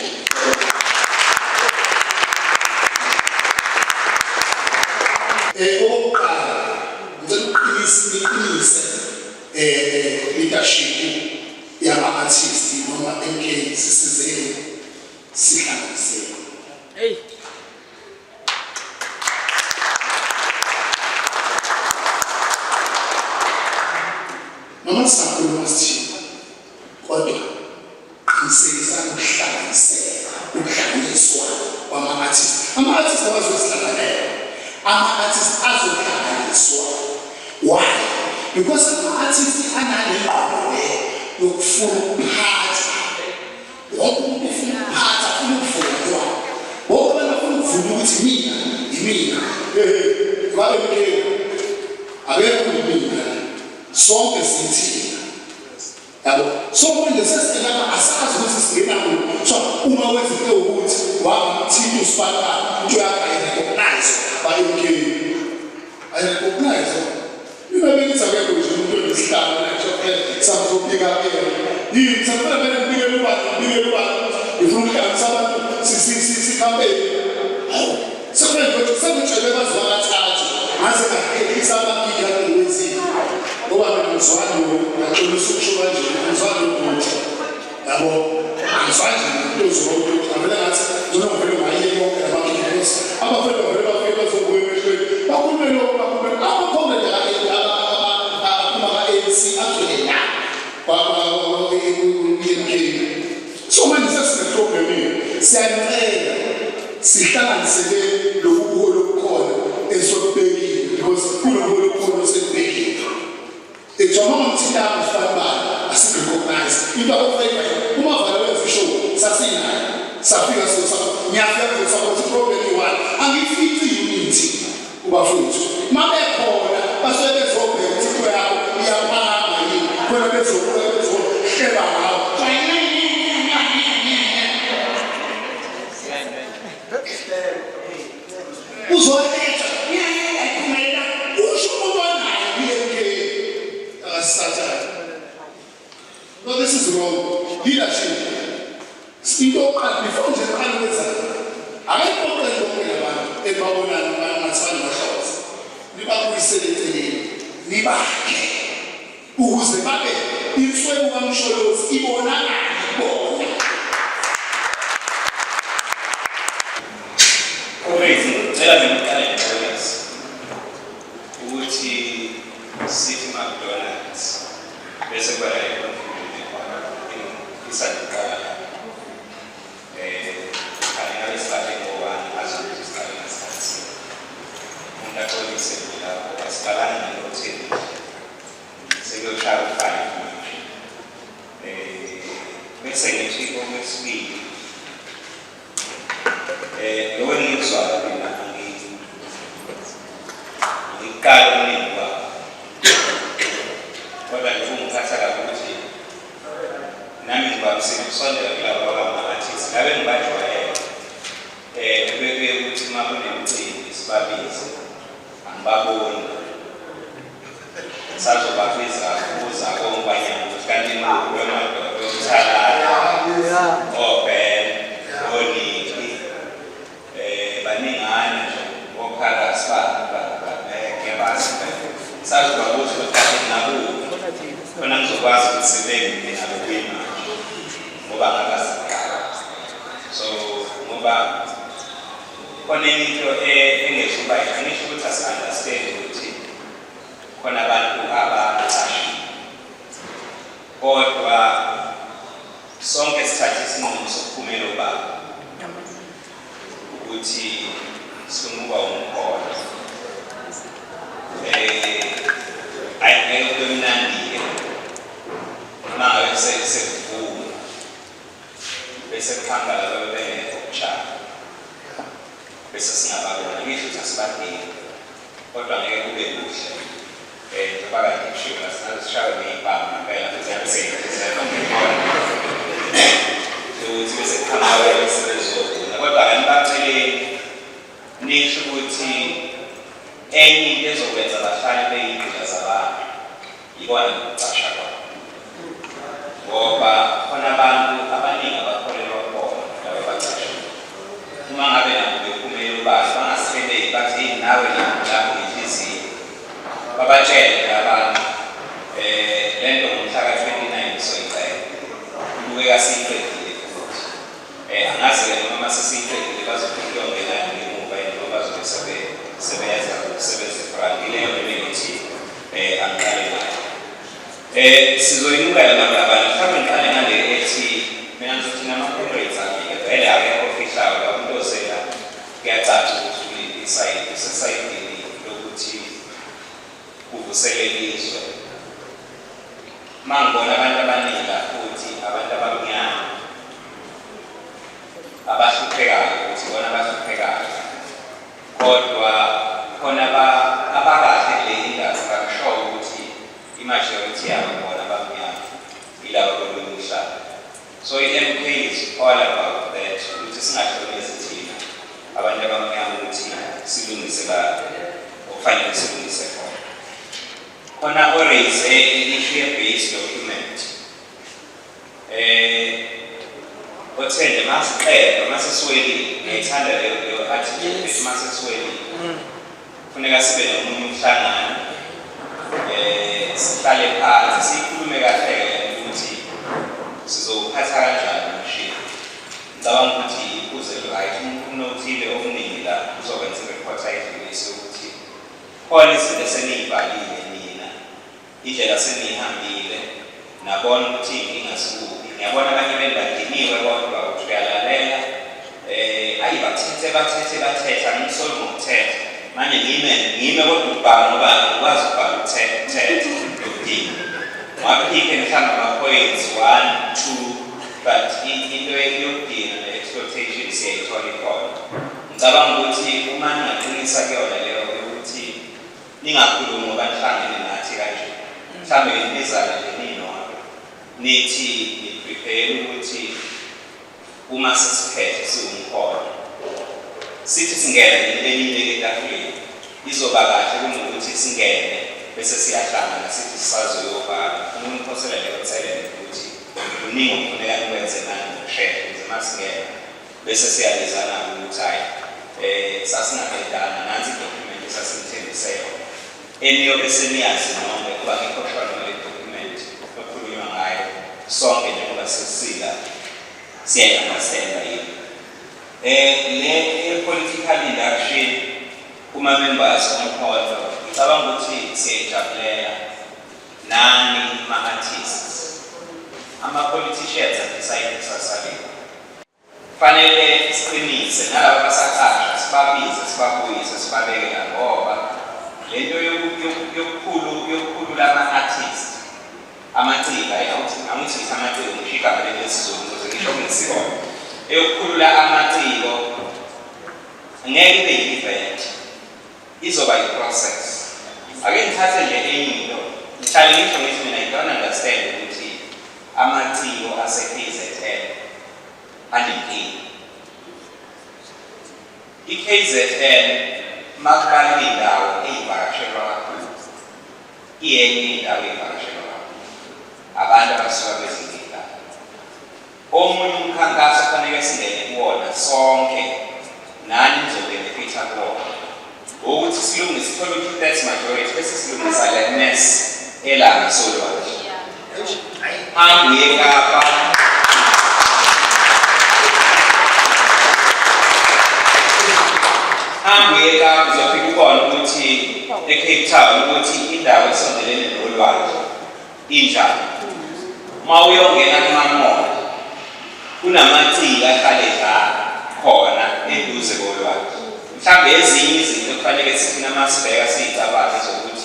Okokuqala ngicela ukuqinisa niqinise leadership yama-artist noma MK sisizeni sihlanganiseni. Hey. Noma singakhuluma sithini kodwa qinisekisani ukuhlanganiseka ukuhlanganiswa kwama-artist. Ama-artist abazozihlanganela, ama-artist azohlanganiswa. Why? Because ama-artist anale ngqondo le yokufuna ukuphatha. Wonke umuntu ufuna ukuphatha, afuna ukuvunywa. Wonke abantu bafuna ukuvunywa ukuthi mina yimina. Ehe, babe mkeni. Akekho yimina. Sonke sithina. Yabo. So manje sesilapha asazi ukuthi singena kuphi. So uma wenza into ukuthi wangamthinta usifakana, into yakhe ayi-recognize by MK. Ayi-recognize. Mina bengithi akekho nje umuntu onesihlalo la nje samzobika kuyena. Yini safuna vele ngibikele ubani ngibikele ubani ngifuna ukuhlanganisa abantu si-campaign. Hawu sefuna nje sengitshele baziwa kathathu ngaze ngahlekisa amagigi angiwenzile. Ngoba mina ngizwani ngaxolisa ukusho kanje ngizwani ukuthi yabo angizwani nje nomuntu ozwa ukuthi ngavele ngathi ngcono ngivele ngayiye konke lamagigi because abafana bavele bafike bazobuya emehlweni bakhulume lokho bakhulume ama-comrade aphuma ka-ANC agcwele la kwa-EMK. So manje sesine-problem siyanicela sihlanganisele lobu buholi obukhona esokubekile because kunobuholi obukhona osekubekile. Ejama ngamthintanga usibanibani asirecognize into abofavor uma vale wenza ishow sasinayo safika sizosupport ngiyafika kuzosupport i-problem iyi-one angifici i-unity kubafowethu uma bekhona basuke bezobheka ukuthi into yakho iyaphakama yini khona bezobuka bezohleba ngawo. Uzoletha ngiyayiphumelela usho umuntu onayo i-MK akasathane. No, this is wrong. Leadership. Into yokuqala before nje qala ukwenza akayiqoqele bonke labantu ebabonayo ngathi banamahlozo nibabuyisele eceleni nibakhe ukuze babe inswebu kaMsholozi ibonakale kubona. Comrades, ngicela ngiqale ngixolise ukuthi sithi McDonald's bese kuba la i-confusion ekhona engifisa ngiqala la. Khani ngabe siqale ngo-one azi ukuthi siqale ngasikhathi sini. Umuntu axolise nje lapho asiqalanga nalo-ten sekuyoshaya u-five manje. Bese ngithi okwesibili lokho engikuzwayo mina angikuqali okuningi kwakho kodwa nje kungiphatha kabi ukuthi nami ngibambisile ukusondela kulabo abangama-artist ngabe ngibajwayele ebekuye ukuthi uma kunemicimbi sibabize angibaboni sazobabiza kuza konkwanyana ukuthi kanti wemadoda yomthalala oBen oNiki baningana nje oKhalas ngiyabazi sazobabuza ukuthi kanti ngakuphi khona ngizokwazi ukuthi sebengiphi nabo kuyimanje ngoba ngakaziqala so ngoba khona enye into engezuba angisho ukuthi asi-understand ukuthi khona abantu abacashile kodwa sonke sithathe isinqumo sokuphumela obala ukuthi sifuna ukuba umkhonto. Eh ayi ngeke kube mnandi-ke uma ngabe sekuvuma bese kuhamba laba bebengekho kushaya bese singababona ngisho ukuthi asibadingi kodwa ngeke kube kuhle um njengoba kade kushiwo la singaze sishawe ngey'bhamu ngempela futhi ukuthi bese kuqhamuka sebezovuna kodwa kanibaceleni nisho ukuthi enye into ezokwenza bahlale beyiy'gqila zabantu yikona nokucasha kwabo ngoba khona abantu abaningi abakholelwa kubona laba bacashile uma ngabe nabo bephumele obala bangasihebeli bathi heyi nawe lapho ngenhliziyo babatshele nje abantu um le nto ngomhla ka-29 soyicela ibukeka siyiqedile futhi um angazi-ke noma uma sesiyiqedile bazofika kuyongenani ngemuva yini noma bazobe sebeyenza sebenze front ileyo nto bengithi um angiqale ngayo um sizoyinukela maqabane mhlawumbe ngiqale ngale ethi mina ngizothi nama-comrades ami-ke vele akekho ofihlayo la umuntu ozela kuyacaca ukuthi isayidi usesayidini lokuthi kuvuselele izwe uma ngibona abantu abaningi la futhi abantu abamnyama abahluphekayo ukuthi bona abahluphekayo kodwa khona abakahle kule industry akusho ukuthi i-majority yabo bona abamnyama yilaba kolunye uhlanga. So i-MK is all about that ukuthi singahlonizi thina abantu abamnyama ukuthi silungise la okufanele silungise khona. Khona o-raise i-issue ye-base document eh othe nje masiqeda masesiwelile ngiyayithanda leyo leyo attitude ethi masesiwelile kufuneka sibe nomunye umhlangano eh sihlale phansi sikhulume kahle ukuthi sizowuphatha kanjani umshini. Ngicabanga ukuthi iphuzu eli-right umuntu unothile okuningi la uzokwenza i-report ayidlulise ukuthi khona izinto eseniyibhalile nina indlela seniyihambile nabona ukuthi iy'nkinga zikuphi. Ngiyabona abanye benu badiniwe kodwa uthi uyalalela eh ayi bathethe bathethe bathethe angisoli ngokuthetha manje ngime ngime kodwa ukubhala ngoba angikwazi ukubhala ukuthetha ukuthetha nokudinga ngaphikhe mhlawumbe ama-points one two but into yokudinga ne-exploitation siyayithola ikhona. Ngicabanga ukuthi uma ningaqinisa kuyona leyo yokuthi Ningakhulumi ngoba nihlangene nathi kanje. Mhlambe ke nibizane nje ninodwa. Nithi ni-prepare ukuthi uma sesiphethe siwumkhono. Sithi singene nje nibe niyibeke etafuleni. Izoba kahle kunokuthi singene bese siyahlangana sithi sisazoyobhala. Ngifuna ukuniphosela leyo nselelo ukuthi kuningi okufuneka nikwenze manje ngokushesha ukuze uma singena Bese siyabizana-ke ukuthi hhayi um sasingaqedanga nansi i-document esasinithembise yona eniyobe seniyazi nonke ngoba ngikho sure ngale document okukhulunywa ngayo sonke njengoba sesila siyayi-understanda yini um le ye-political induction kuma-members omkhonto ngicabanga ukuthi siyayijabulela nani ma-artists ama-politicians adecide kusasa lethu. Kufanele siqinise nalaba abasaqasha sibabize sibabuyise sibabeke la ngoba le nto yokukhulu yokukhulula ama-artist amaciko hayi awuthi angithi ngithi amaciko ngisho igama leli lesiZulu ngizoze ngisho okungesikona eyokukhulula amaciko ngeke ibe yi-event izoba yi-process ake ngithathe nje enye into ngihlale ngisho ngithi mina i don't understand ukuthi amaciko ase-KZN anenkinga. I-KZN makubalwa iy'ndawo ey'vakashelwa kakhulu, iyenye indawo ey'vakashelwa kakhulu abantu abasuka kwezinye iy'ndawo. Omunye umkhankaso kufanele singene kuwona sonke nani nizobenefitha kuwona wokuthi silungise sithole u-two thirds majority bese silungisa le mess ela ngasolwandle. Hamba uye eKapa. Hamba uye eKapa uzofika ubone ukuthi eCape Town ukuthi indawo esondelene nolwandle injani. Uma uyongena kuma-mall kunamaciko ahlale edlala khona eduze kolwandle. Mhlawumbe ezinye izinto kufanele sithi uma sibheka siyicabange zokuthi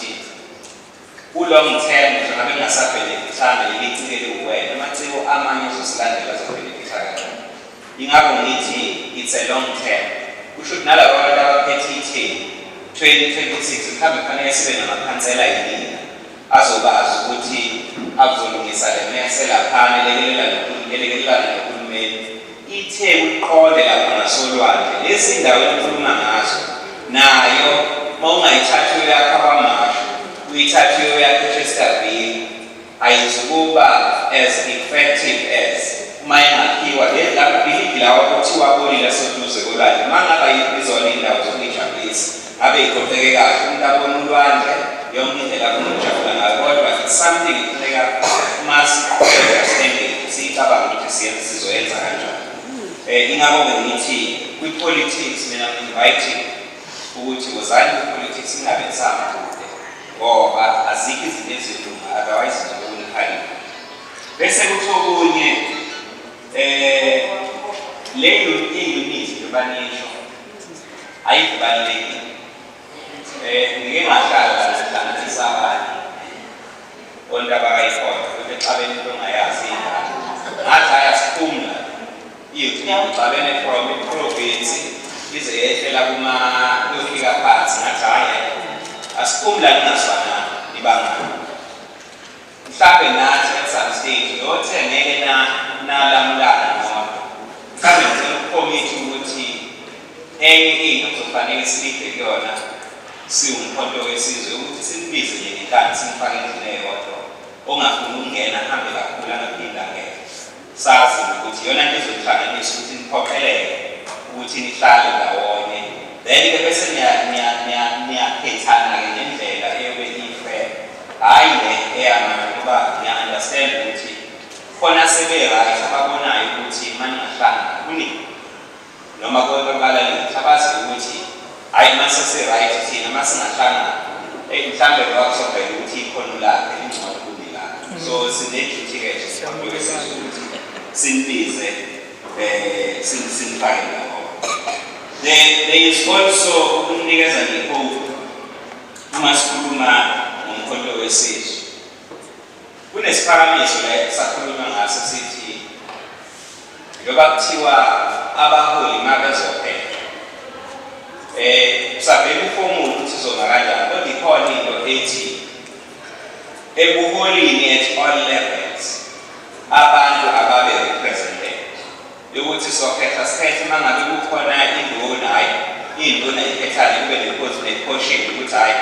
Ku-long term ngisho ngabe kungasabhenefithanga leli ciko eliwuwena, amaciko amanye azosilandela azobhenefitha kanjani. Yingakho ngithi it's a long term. Kusho ukuthi nalaba bantu abaphethe iTheku 2026 mhlawumbe kufanele sibe namakhansela yinina azobazi ukuthi azolungisa le mese laphana elekelela elekelelana nohulumeni. ITheku liqonde lapha ngasolwandle lezi ndawo enikhuluma ngazo nayo uma ungayithathi uyoyakha KwaMashu uyithathe uyoyakha eChesterville ayizukuba as effective as uma ingakhiwa lamabhilidi lawa kuthiwa abolile aseduze kolwandle uma ngaba izona iy'ndawo zokuyijabulisa ngabe iqoqeke kahle umuntu abone ulwandle yonke indlela afuna ukujabula ngayo kodwa it's something ekufuneka uma siqhubeka si-engage siyicabange ukuthi sizoyenza kanjani. Ingakho-ke ngithi kwi-politics mina I'm inviting ukuthi wozani kwi-politics ningabe nisahamba kude ngoba azikho izinto ezilunga otherwise nizobe nikhalile. Bese kuthi okunye le i-unit njengoba nisho ayikho ibalulekile. Ngike ngahlala ngihlanganisa abanye ontabakayikhona bebexabene into ongayazi ingane. Ngathi hhayi asiphumla ixabene from iprovinsi ize yehlela kuma kuyofika phansi ngathi hhayi asiphumla ningazwanani nibangani. Mhlambe nathi at some stage lothe ngeke nalamulana nodwa. Mhlambe ngicela ukukhomitha ukuthi enye into okuzofanele silide kuyona siwumkhonto wesizwe ukuthi sinibize nje ngenkani sinifake endlini eyodwa ongafuni ukungena ahambe kakhulu angaphinde angene. Sazi ukuthi iyona nto ezohlanganisa ukuthi niphoqeleke ukuthi nihlale ndawonye then-ke bese niyakhethana-ke ngendlela eyobe iyi-fair, hhayi le eyamanje ngoba ngiya-understand ukuthi khona sebe-right ababonayo ukuthi uma ningahlangana kuningi noma konke abalaleli abazi ukuthi hhayi uma sesi-right thina uma singahlangana eyi mhlawumbe ngoba kuzovela ukuthi ikhono lakhe lingcono kunelakhe. So sine-duty-ke nje mkhonto wesizwe ukuthi sinibize um sinifake ndawonye. There is also ukunikeza nje hope uma sikhuluma ngomkhonto wesizwe. Kunesiphakamiso la esakhulunywa ngaso sithi njengoba kuthiwa abaholi uma bezokhethwa kusabheka ufomula ukuthi izoma kanjani kodwa ikhona into ethi ebuholini at all levels abantu ababe represented yokuthi sokhetha sikhethe uma ngabe kukhona induna hhayi induna ikhethane kube ne-portion ukuthi hhayi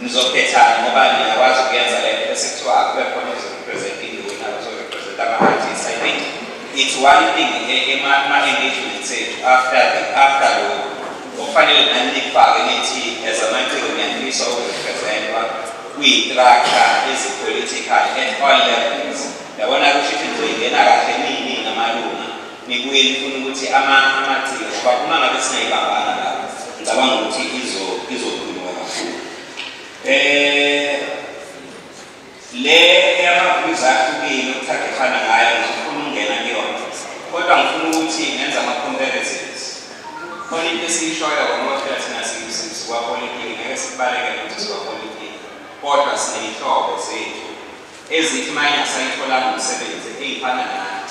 nizokhethana ngoba niyakwazi ukuyenza le nto bese kuthiwa akube khona ozorepresent induna ozorepresent ama-artist. I think it's one thing ema-engagements ethu after lokhu okufanele nani nikufake nithi as amaciko niyafisa ukurepresentwa kwiyi-structure ezi-political at all levels. Yabona kusho ukuthi nizoyingena kahle niyiningi amalunga nibuye nifune ukuthi amaciko ngoba uma ngabe singayibambanga lapho ngicabanga ukuthi izokhuluma kakhulu. Le eyamaviews ahlukile okuthathefana ngayo ngifuna ukungena kuyona kodwa ngifuna ukuthi ngenze ama-comparisons. Khona into esiyishoyo ngoba phela thina sikwapolitiki ngeke sikubalekele ukuthi sikwapolitiki kodwa siney'hlobo zethu ezithi uma ingasayitholanga umsebenzi ey'fana nani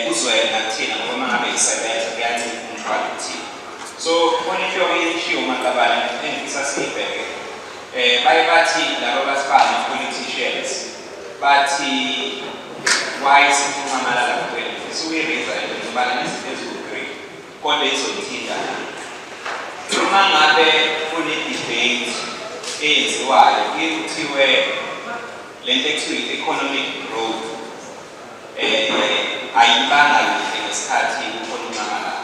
kuzwele nakuthina ngoba uma ngabe isebenza kuyancipha umthwalo kuthina. So khona into eyishiwo Maqabane engifisa siyibheke baye bathi laba bathi bangama-politicians bathi why sifunqamalala kuwena ngifisa ukuyiraise lento ngibala nezinto eziwu-three kodwa izolithinta nami. Uma ngabe kune-debate eyenziwayo kuye kuthiwe le nto ekuthiwa i-economic growth ayibanga yinhle ngesikhathi kukhona unxamalala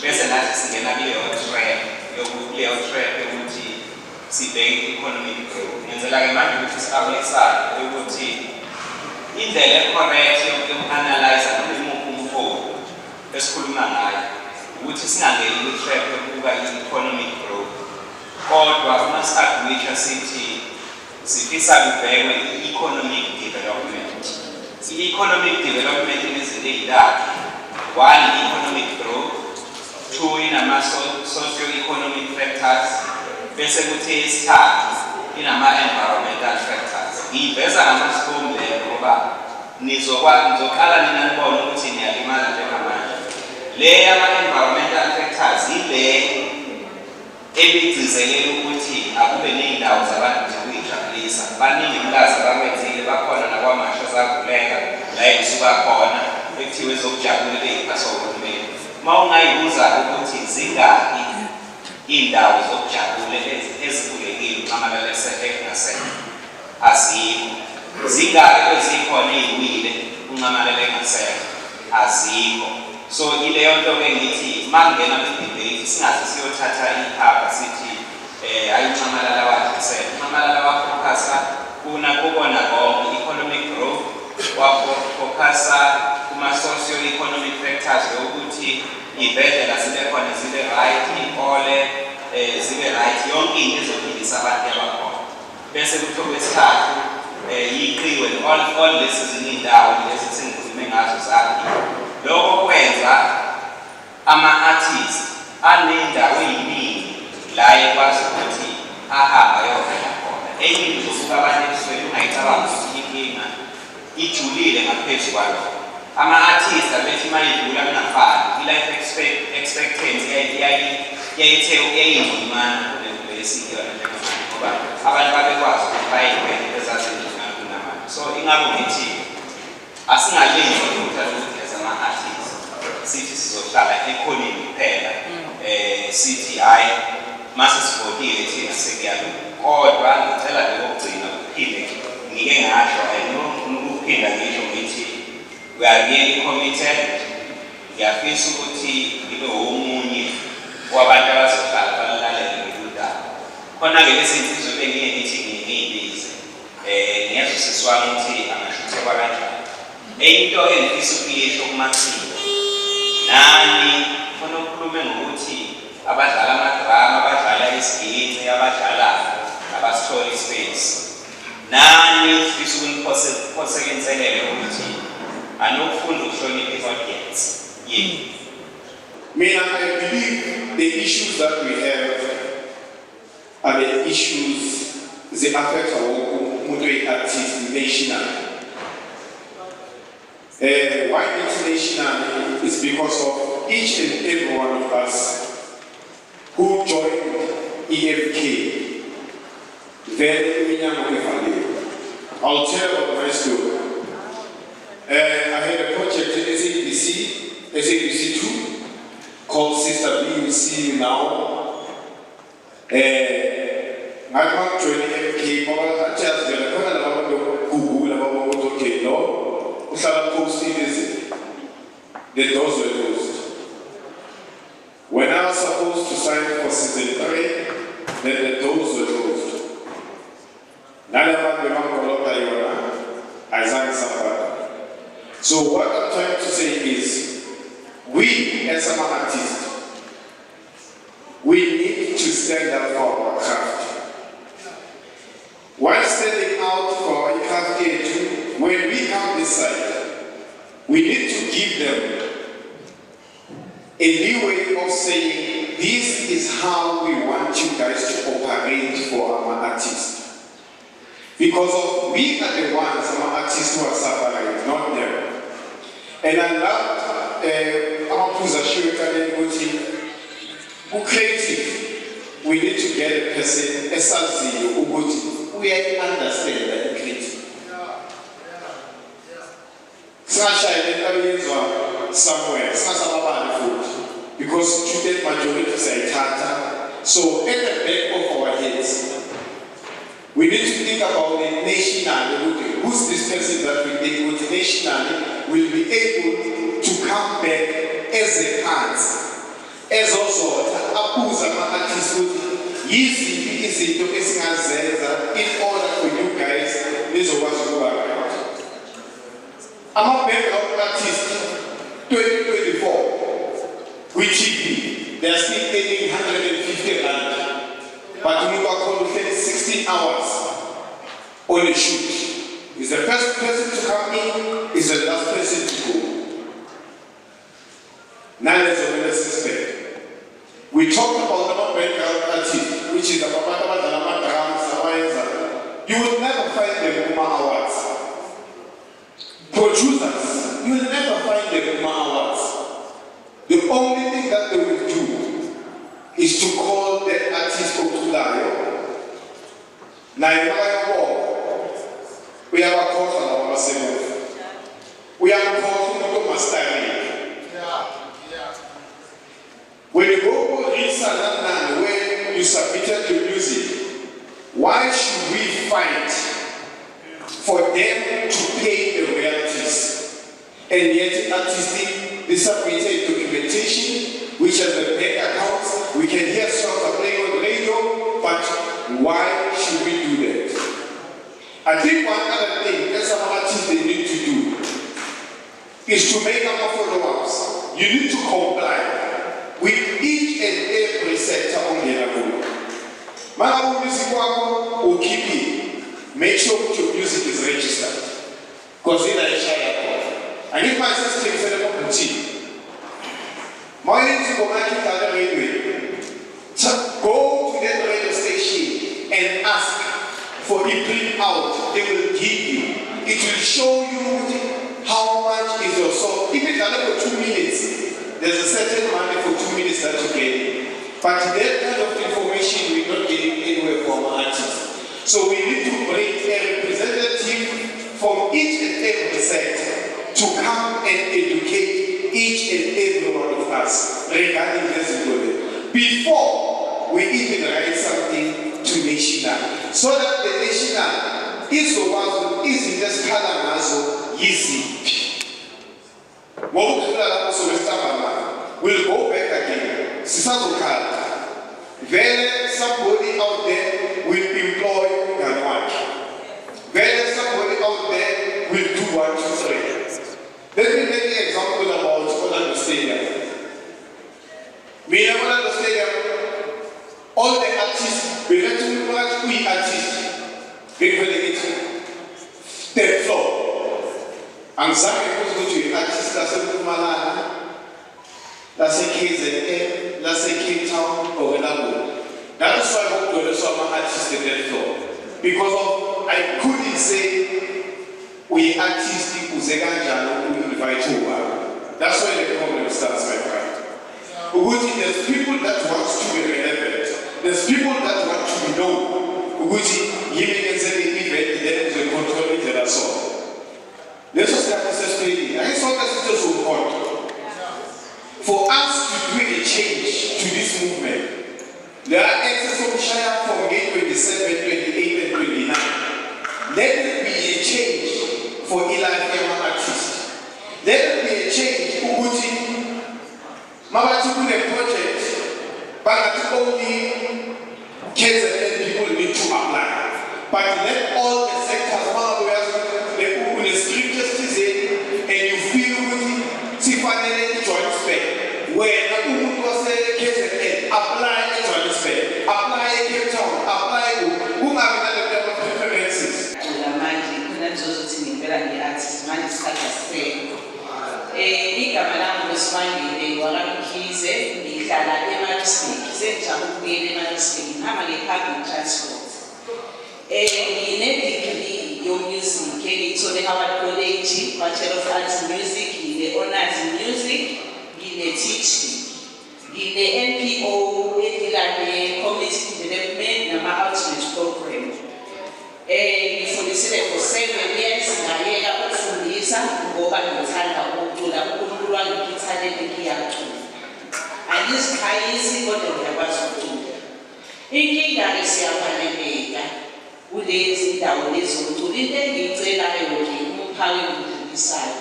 bese nathi singena kuleyo trap kuleyo trap yokuthi sibheke i-economic growth. Ngenzela-ke manje ukuthi si-abulisane ukuthi indlela e-correct yoku-analyze noma imuphi umholi esikhuluma ngayo ukuthi singangeni kwi-trap yokubuka i-economic growth kodwa uma si-agreeisha sithi sifisa kubhekwe i-economic development. I-economic development inezinto ey'ntathu. One, i-economic growth. Two, inama-socio-economic factors. Bese kuthi eyesithathu inama-environmental factors. Ngiyiveza ngamasibomu le ngoba nizoqala nina nibone ukuthi niyalimala njengamanje. Le yama-environmental factors ile ebigcizelela ukuthi akube ney'ndawo zabantu zokuyijabulisa. Baningi mlazi abakwenzile, bakhona nakwamasha zavuleka la engisuka khona ekuthiwe ezokujabula beyiphathwa uhulumeni. Uma ungayibuza ukuthi zingaki iy'ndawo zokujabula ezivulekile uNxamalala engasekho, azikho. Zingaki ezikhona ey'wile uNxamalala engasekho, azikho. So ileyo nto-ke ngithi uma kungena kwi-debate singaze siyothatha ikhava sithi hayi uNxamalala wadlisela. UNxamalala wafokhasa kuna kukona konke, economic growth, wafokhasa kuma-socio-economic factors yokuthi iy'bhedlela zibe khona zibe right, iy'kole zibe right, yonke into ezophilisa abantu yabakhona. Bese kuthi okwesithathu yiqiwe all lezi ezinye iy'ndawo lezi sengikhulume ngazo zakhiwe. Lokho kwenza ama-artist aney'ndawo ey'ningi la ekwazi ukuthi ahambe ayovela khona. Enye into uzobuka abantu ebusweni ungayicabanga ukuthi inkinga ijulile ngaphezu kwalokho. Ama-artist abethi uma idlula kungafani, i-life expectancy yayithe yayingconywana kunento esiyiyona njengamanje ngoba abantu babekwazi ukuthi bayigweme ezazingconywana kunamanje. So ingakho ngithi asingalenzi iphutha lokuthi as ama-artist sithi sizohlala ekhoneni kuphela, sithi hhayi mase sivotile thina sekuyalunga. Kodwa ngicela nje kokugcina kuphinde ngike ngasho, I know ngifuna ukuphinda ngisho ngithi we are really committed. Ngiyafisa ukuthi ngibe womunye wabantu abazohlala balulalele lolu daba. Khona-ke lezi nsizwa bengiye ngithi ngiyibize, ngiyezwa usisi wami ukuthi angashuthekwa kanjani. Enye into engifisa ukuyisho kumaciko, nani funa ukhulume ngokuthi abadlala amadrama, abadlala isiginci, abadlalayo abasitholi ispace. Nani sifisa ukuniphosela inselelo ukuthi anokufunda ukuhlonipha i-audience yenu. Mina, I believe the issues that we have are the issues zi-affecta wonke umuntu oyi-artist national. Why internationally is because of each and every one of us who joined EMK, vele iminyango ivaliwe. I'll tell about my story. I had a project at SABC, SABC 2, called Sister B, You See You Now. Ngathi uma ngijoyine i-MK, ngoba athi yazi vele khona laba bantu gugula babona ukuthi okay, lo uhlala postini izinto. The doors were closed. When I was supposed to sign for season 3, then the doors were closed. Nale bantu bebangikolota yona, ayizange isabhadala. So what I'm trying to say is, we as ama-artists, we need to stand up for our craft. While standing out for our craft yethu, when we come this side, we need to give them a leeway of saying, this is how we want you guys to operate for our artists. Because of we are the ones, our artists who are suffering, not them. And I love amaphuzu ashiwo ecaleni ukuthi ku-creative we need to get a person esaziyo ukuthi uyayi-understanda i-creative. Singashayela into ayenziwa somewhere, singasababali futhi because two-third majority siyayithatha. So at the back of our heads, we need to think about it nationally. Ukuthi who's this person that we think ukuthi nationally will be able to come back as a phansi ezozotha abuze ama-artist ukuthi yiziphi izinto esingazenza in order for you guys nizokwazi ukuba right. Ama-background artist 2024 kwi-TV, they are still earning 150 rand, but umuntu wakhona uhleli 16 hours on a shoot. Is the first person to come in, is the last person to go. Nalezo kumele sizibheke. We talked about ama-background artists, which is abantu abadlala ama-drums, abayenza. You will never find them kuma will never find them kuma-awards. The only thing that they will do is to call that artist oculayo, naye makayobonga uyabakhohlwa laba basemuva, uyamkhohlwa umuntu omastarile. When you go to RiSA nani, where you submitted your music, why should we fight for them to pay the royalties? And yet artists, they submitted documentation which has the bank accounts. We can hear songs are playing on radio, but why should we do that? I think one other thing that some artists, they need to do is to make our follow-ups. You need to comply with each and every sector ongena kuyo. Mangabe umusic wakho ukhiphile, make sure ukuthi your music is registered. Because ila ishaya khona. Angithi manje sesithengisele amabhuthini. Mayenza ingoma yakho idlale eradiweni. Go to that radio station and ask for a print out. They will give you. It will show you ukuthi how much is your song. If idlale for 2 minutes, there's a certain money for 2 minutes that you get. But that kind of information we're not getting anywhere from our artists. So we need to bring a representative from each and every sector to come and educate each and every one of us regarding this issue before we even write something to national, so that the national izokwazi ukuthi izinto esikhala ngazo yiziphi, ngoba ukudlula lapho sobe sihamba ngayo, we'll go back again, sisazokhala vele. Somebody out there will employ umngane wakhe vele, somebody out there will do one two three. Let me make an example about Orlando Stadium. Mina, Orlando Stadium, all the artists bebethi umuntu makathi uyi-artist, bengivele ngithi third floor. Angizange ngibuze ukuthi uyi-artist laseMpumalanga, lase-KZN, lase-Cape Town or elakuphi. That is why kugcweleswa ama-artist in that floor, because of I couldn't say uyi-artist uze kanjani u-invite ubani. That's where the problem starts, my friend, ukuthi there's people that want to be relevant, there's people that want to be known ukuthi yimi ngenze le-event, then uzoyicontrol indlela. So leso sikhathi sesiphelile. Ake sonke sithi siwumkhonto for us to do a change to this movement. There are access omshaya from gate 27, 28 and 29. Let it be a change for ilife yama-artist. Let it be a change ukuthi mabathi kune-project, bangathi only KZN people need to apply, but let all the sectors. Mangabe uyazi une-script esithizeni and you feel ukuthi sifanele i-Johannesburg, wena umuntu wase-KZN, apply e-Johannesburg, apply e-Cape Town, apply kuphi, kungabi nalento yama-preferences. Cula manje khona nizozothi ngempela ngi-artist manje, isikhathi asisekho. Igama lami nguSibangile wakaMkhize, ngihlala eMaritzburg. Sengijabu ukubuyela eMaritzburg, ngihamba nge-public transport. Ngine-degree yo-music engiyithole e-Howard College, Bachelor of Arts in Music, ngine-honors in music, ngine-teaching. Ngine-NPO e-deal-a ne-community development nama-outreach program. Ngifundisile for 7 years, ngayeka ukufundisa ngoba ngithanda ukucula. UNkulunkulu wangipha ithalente, ngiyacula. Angiziqhayisi kodwa ngiyakwazi ukucula. Inkinga-ke, siyavaleleka kulezi ndawo lezi zomculo. Into engiyicelayo nje umphako engidlulisayo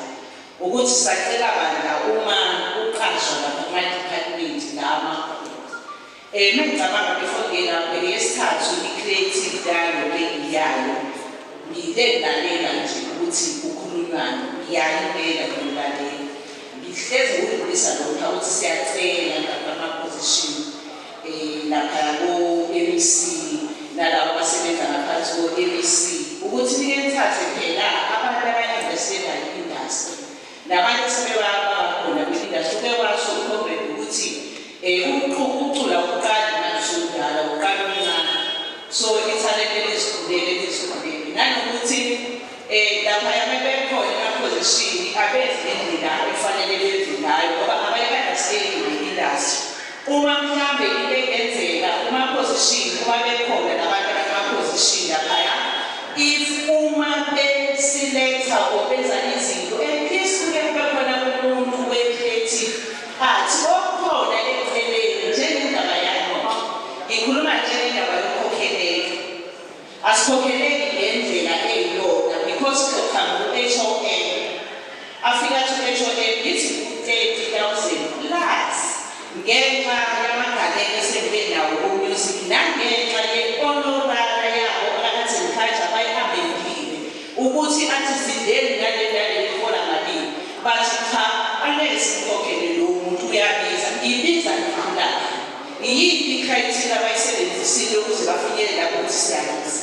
ukuthi sacela bandla uma uqashwa lapha kuma-department la amakhulu. Mengicabanga before ngilapho yesithathu i-creative dialogue engiyayo, ngile ngilalela nje ukuthi kukhulunywani, ngiyayo impela ngiyolalela. Ngihlezi ngikudlulisa lokhu ukuthi siyacela lapha ama-position lapha ko-MEC nalabo abasebenza ngaphansi ko-MEC ukuthi nike nithathe phela abantu abayi-understandayo i-industry nabantu asebebakhona kwi-industry. Uke washo ucomrade ukuthi ukucula uqali manje usumdala, uqala umncane, so ithalente lizikhulele lizikhulele, nanokuthi lapha bebekhona ema-position abenze ngendlela. uma bekhona nabantu abakuma-position laphaya, if uma besiletha or benza izinto, at least kuke kube khona umuntu we-creative art okhona eceleni. Njengendaba yalo, ngikhuluma njengendaba yokukhokheleka, asikhokheleki ngendlela eyiyona because kuqhamuka u-HOM, afika athi u-HOM ngithi 30,000 plus, ngenxa yamagalelo esengibe nawo ku-music nangenxa ye-honorary yabo art and culture bayi-amendile ukuthi athi sideni nale nale ihola malini. Bathi cha, angeke simkhokhele lo muntu, uyabiza. Ibiza ndlula iyiphi i-criteria abayisebenzisile ukuze bafinyelele lapho ukuthi siyabiza?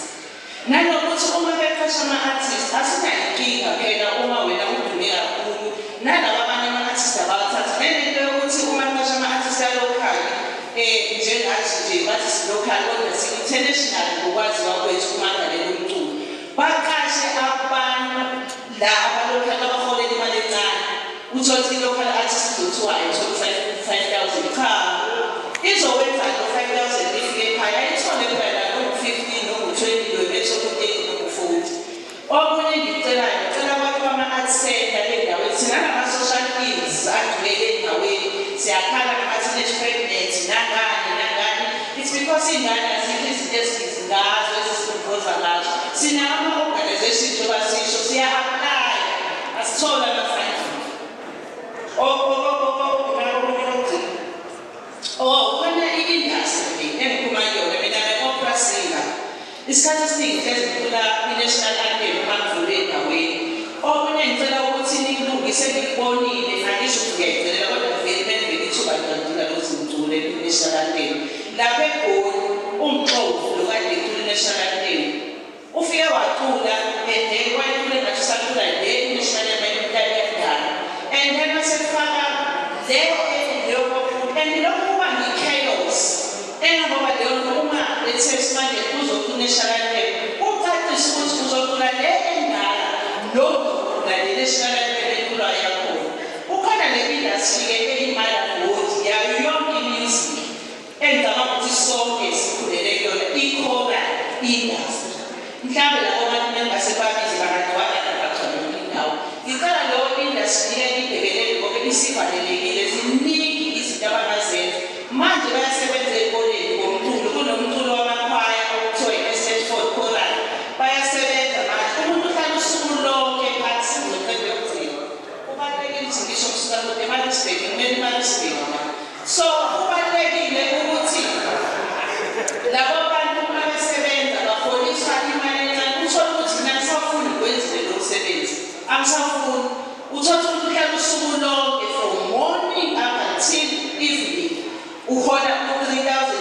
Nanokuthi uma beqasha ama-artist, asinayinkinga phela uma wena udume kakhulu, nalaba abanye ama-artist abawathatha. Nenento yokuthi uma kuqasha ama-artist a-local, njengathi nje bathi si-local kodwa si-international ngokwaziwa kwethu kumagalelo omculo, baqashe abantu la aba-local abaholela imali encane. Uthole ukuthi i-local artist izothiwa ayitholi 5,000. Cha, izowenza lo 5,000 ifike ekhaya ayithole phela noku-15, noku-20, lo bethola u-30, noku-40. Okunye engikucelayo, ngicela kwakhiwa ama-art center endaweni. Thina nama-social ills agcwele endaweni, siyakhala ngama-teenage pregnancy nangani nangani. It's because iy'ngane azikho izinto ezi-busy ngazo, ezisikhumbuza ngazo. Sinawo ama-organization, njengoba sisho siya-applya, asithole ama-funding. Okunye kokugcina, oh, khona i-industry engiphuma kuyona mina, nge-opera singer. Isikhathi esiningi hlezi ngicula i-national anthem uma ngivule endaweni. Okunye ngicela ukuthi nikulungise, ngikubonile, angisho ukuthi ngiyayicelela, kodwa vele bengivele ithuba ngiyalidinga lokuthi ngicule i-national anthem. Lapha eGoli, umxovu lo kade ecula i-national anthem ufike wacula and then wayicula engathi usacula le i-national anthem yakudala, and then wasefaka le leyo, and lokho kuba ngi-chaos engangoba leyo nto. Uma lethe manje uzocula i-national anthem, ucacise ukuthi uzocula le endala nokuzocula le national anthem eculwayo yakhona. Kukhona le industry-ke eyi-motherboard yayo yonke i-music engicabanga ukuthi sonke sikhulele kuyona, i-choral industry. Mhlawumbe labo bantu bengase babize bangagcwala, bagcwale yonke indawo. Ngicela leyo industry-ke ibhekelele ngoba isivalelekile. Ziningi izinto abangazenza manje. Bayasebenza ey'koleni ngomculo, kunomculo wamakhwaya okuthiwa i-SH Ford Choral, bayasebenza manje. Umuntu uhlala usuku lonke phansi. Ngizoqeda yokugcina, kubalulekile ukuthi ngisho kusuka kude eMaritzburg, kumele iMaritzburg la. So kubalulekile ukuthi labo bantu uma besebenza baholiswa imali encane. Uthole ukuthi mina angisafuni kwenzile lo msebenzi, angisafuni. Uthole ukuthi uhlala usuku lonke from morning up until evening, uhola u-R3,000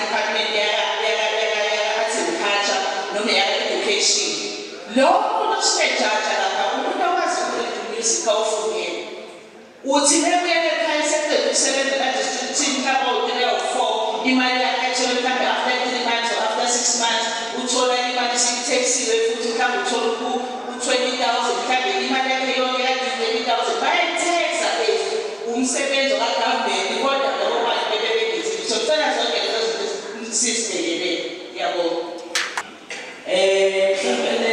department yaka-arts and culture noma yaka-education. Lo muntu osuke ejaja lapha, umuntu owazi ukuread music, awufundele. Uthi mebuyela ekhaya seqeda ukusebenza la-district team mhlawumbe awu-3, awu-4, imali yakhe ayithole mhlawumbe after 3 months or after 6 months, uthola imali isiyithekisiwe futhi, mhlawumbe uthola u-20,000, mhlawumbe imali yakhe yonke kade i-30,000 bayayitheksa as umsebenzi ka-government, kodwa labo bantu bebe bengenzi. So ngicela zonke lezo zinto sizibhekelele. Ngiyabonga. Mhlawumbe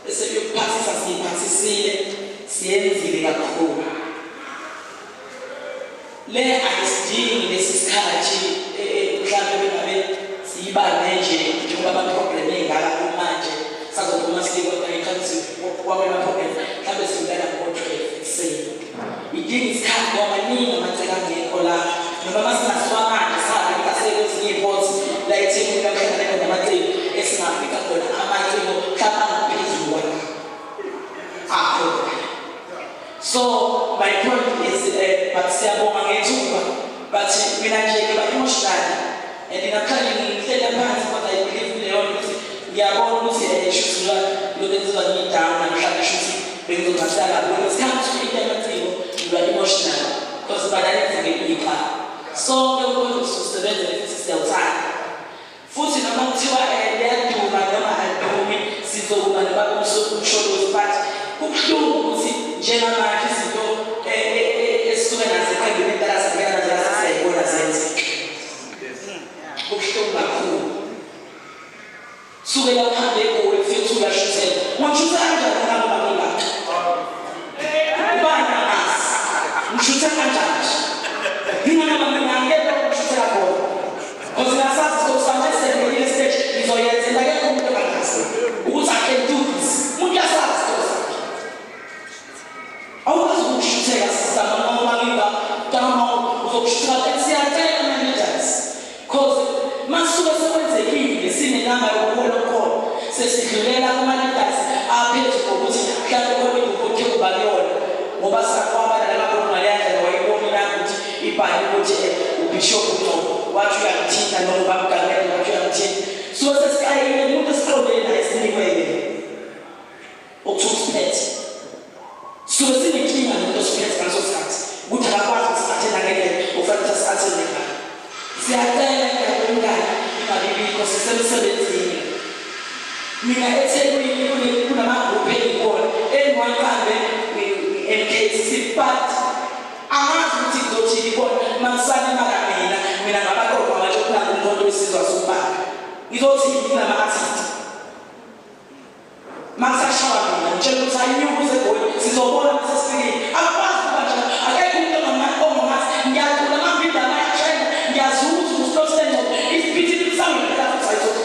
esekuyokuphasisa, siyiphathisile, siyenzile kakhulu le. Ayisidingi lesi sikhathi, mhlawumbe bengabe siyibambe nje njengoba ama-program ey'ngaka kumanje sazophuma siye, kodwa ngikhathi kwamele ama-program mhlawumbe siyolala ngo-12 ekuseni. Idinga isikhathi ngoba maningi amacala angekho la, noma masingasuka manje sabe ngase kwezinye iy'pots la eThekwini la kuhlangane khona amaciko, esingafica khona amaciko mhlawumbe angaphezulu kwala akhona. So my point is, but siyabonga ngethuba, but mina nje ngiba emotional and namhlanje ngihlele phansi, kodwa I believe kuleyo nto ukuthi ngiyabona ukuthi shuthi lokhu enziwa ngiyi-down namhlanje, shuthi bengizongcasela kabi. When it comes to into yamaciko, ngiba emotional because balalenza-ke iqala sonke umuntu sisebenzele futhi siyawuthanda futhi, noma kuthiwa liyaduma noma alidumi, sizokuma nobaba uMsholozi. But kubuhlungu ukuthi njengamanje izinto esisuke nazo eqembini endala singena nazo, siyayibona zenzeka, kubuhlungu. Kusukela uhambe eGoli kufike kuthiwa uyashuthela. Ungamshuthela kanjani ngabe bangingaka? Ubani angazi? Ngishuthe kanjani nje? Ngingangaba mina angeke ukushuthela khona. Because ngasazi ukuthi manje sengile stage ngizoyenza into akekho umuntu ongazi ukuthi I can do this. Umuntu uyasazi isitori sakhe. Awukwazi ukushutheka sister noma umalimba tama uzokushutheka and siyacela managers cause masuke sekwenzekile sinenamba yokuhola okukhona sesidlulela kuma-leaders aphezu kokuthi mhlawumbe khona igugu okuthe kuba kuyona ngoba sakwabana nalapho ngaleya ndlela wayibona inamba ukuthi ibhale ukuthi eh, ubishop uNgcobo wathi uyangithinta noma ubamgamele wathi uyangithinta suke sesikayile umuntu esiqondene naye sinikwe yena okuthiwa usiphethe suke sinenkinga nomuntu osiphethe ngaleso sikhathi ukuthi akakwazi ukusiphathela ngendlela okufanele ukuthi asiphathele ngayo siyacela indaba yomngane ingabibikho sisemsebenzini mina ethekwini kunamagruphu engikuwona engiwaqambe ngi-mkc but angazi ukuthi ngizothini kubona makusale imala mina mina ngabaqoqwa ngatsho kunalo umkhonto wesizwe asukubanga ngizothini kunama-artist Makusashawa mina ngitshela ukuthi ayinyuke uze egoli sizobona mase sifikile. Akwazi ukuba njalo. Akekho umuntu ongamazi. Ngiyacula amavidiyo ayatrenda ngiyazuza ukuthi sengcobo. Isiphithiphithi sami ngempela futhi ayizokho.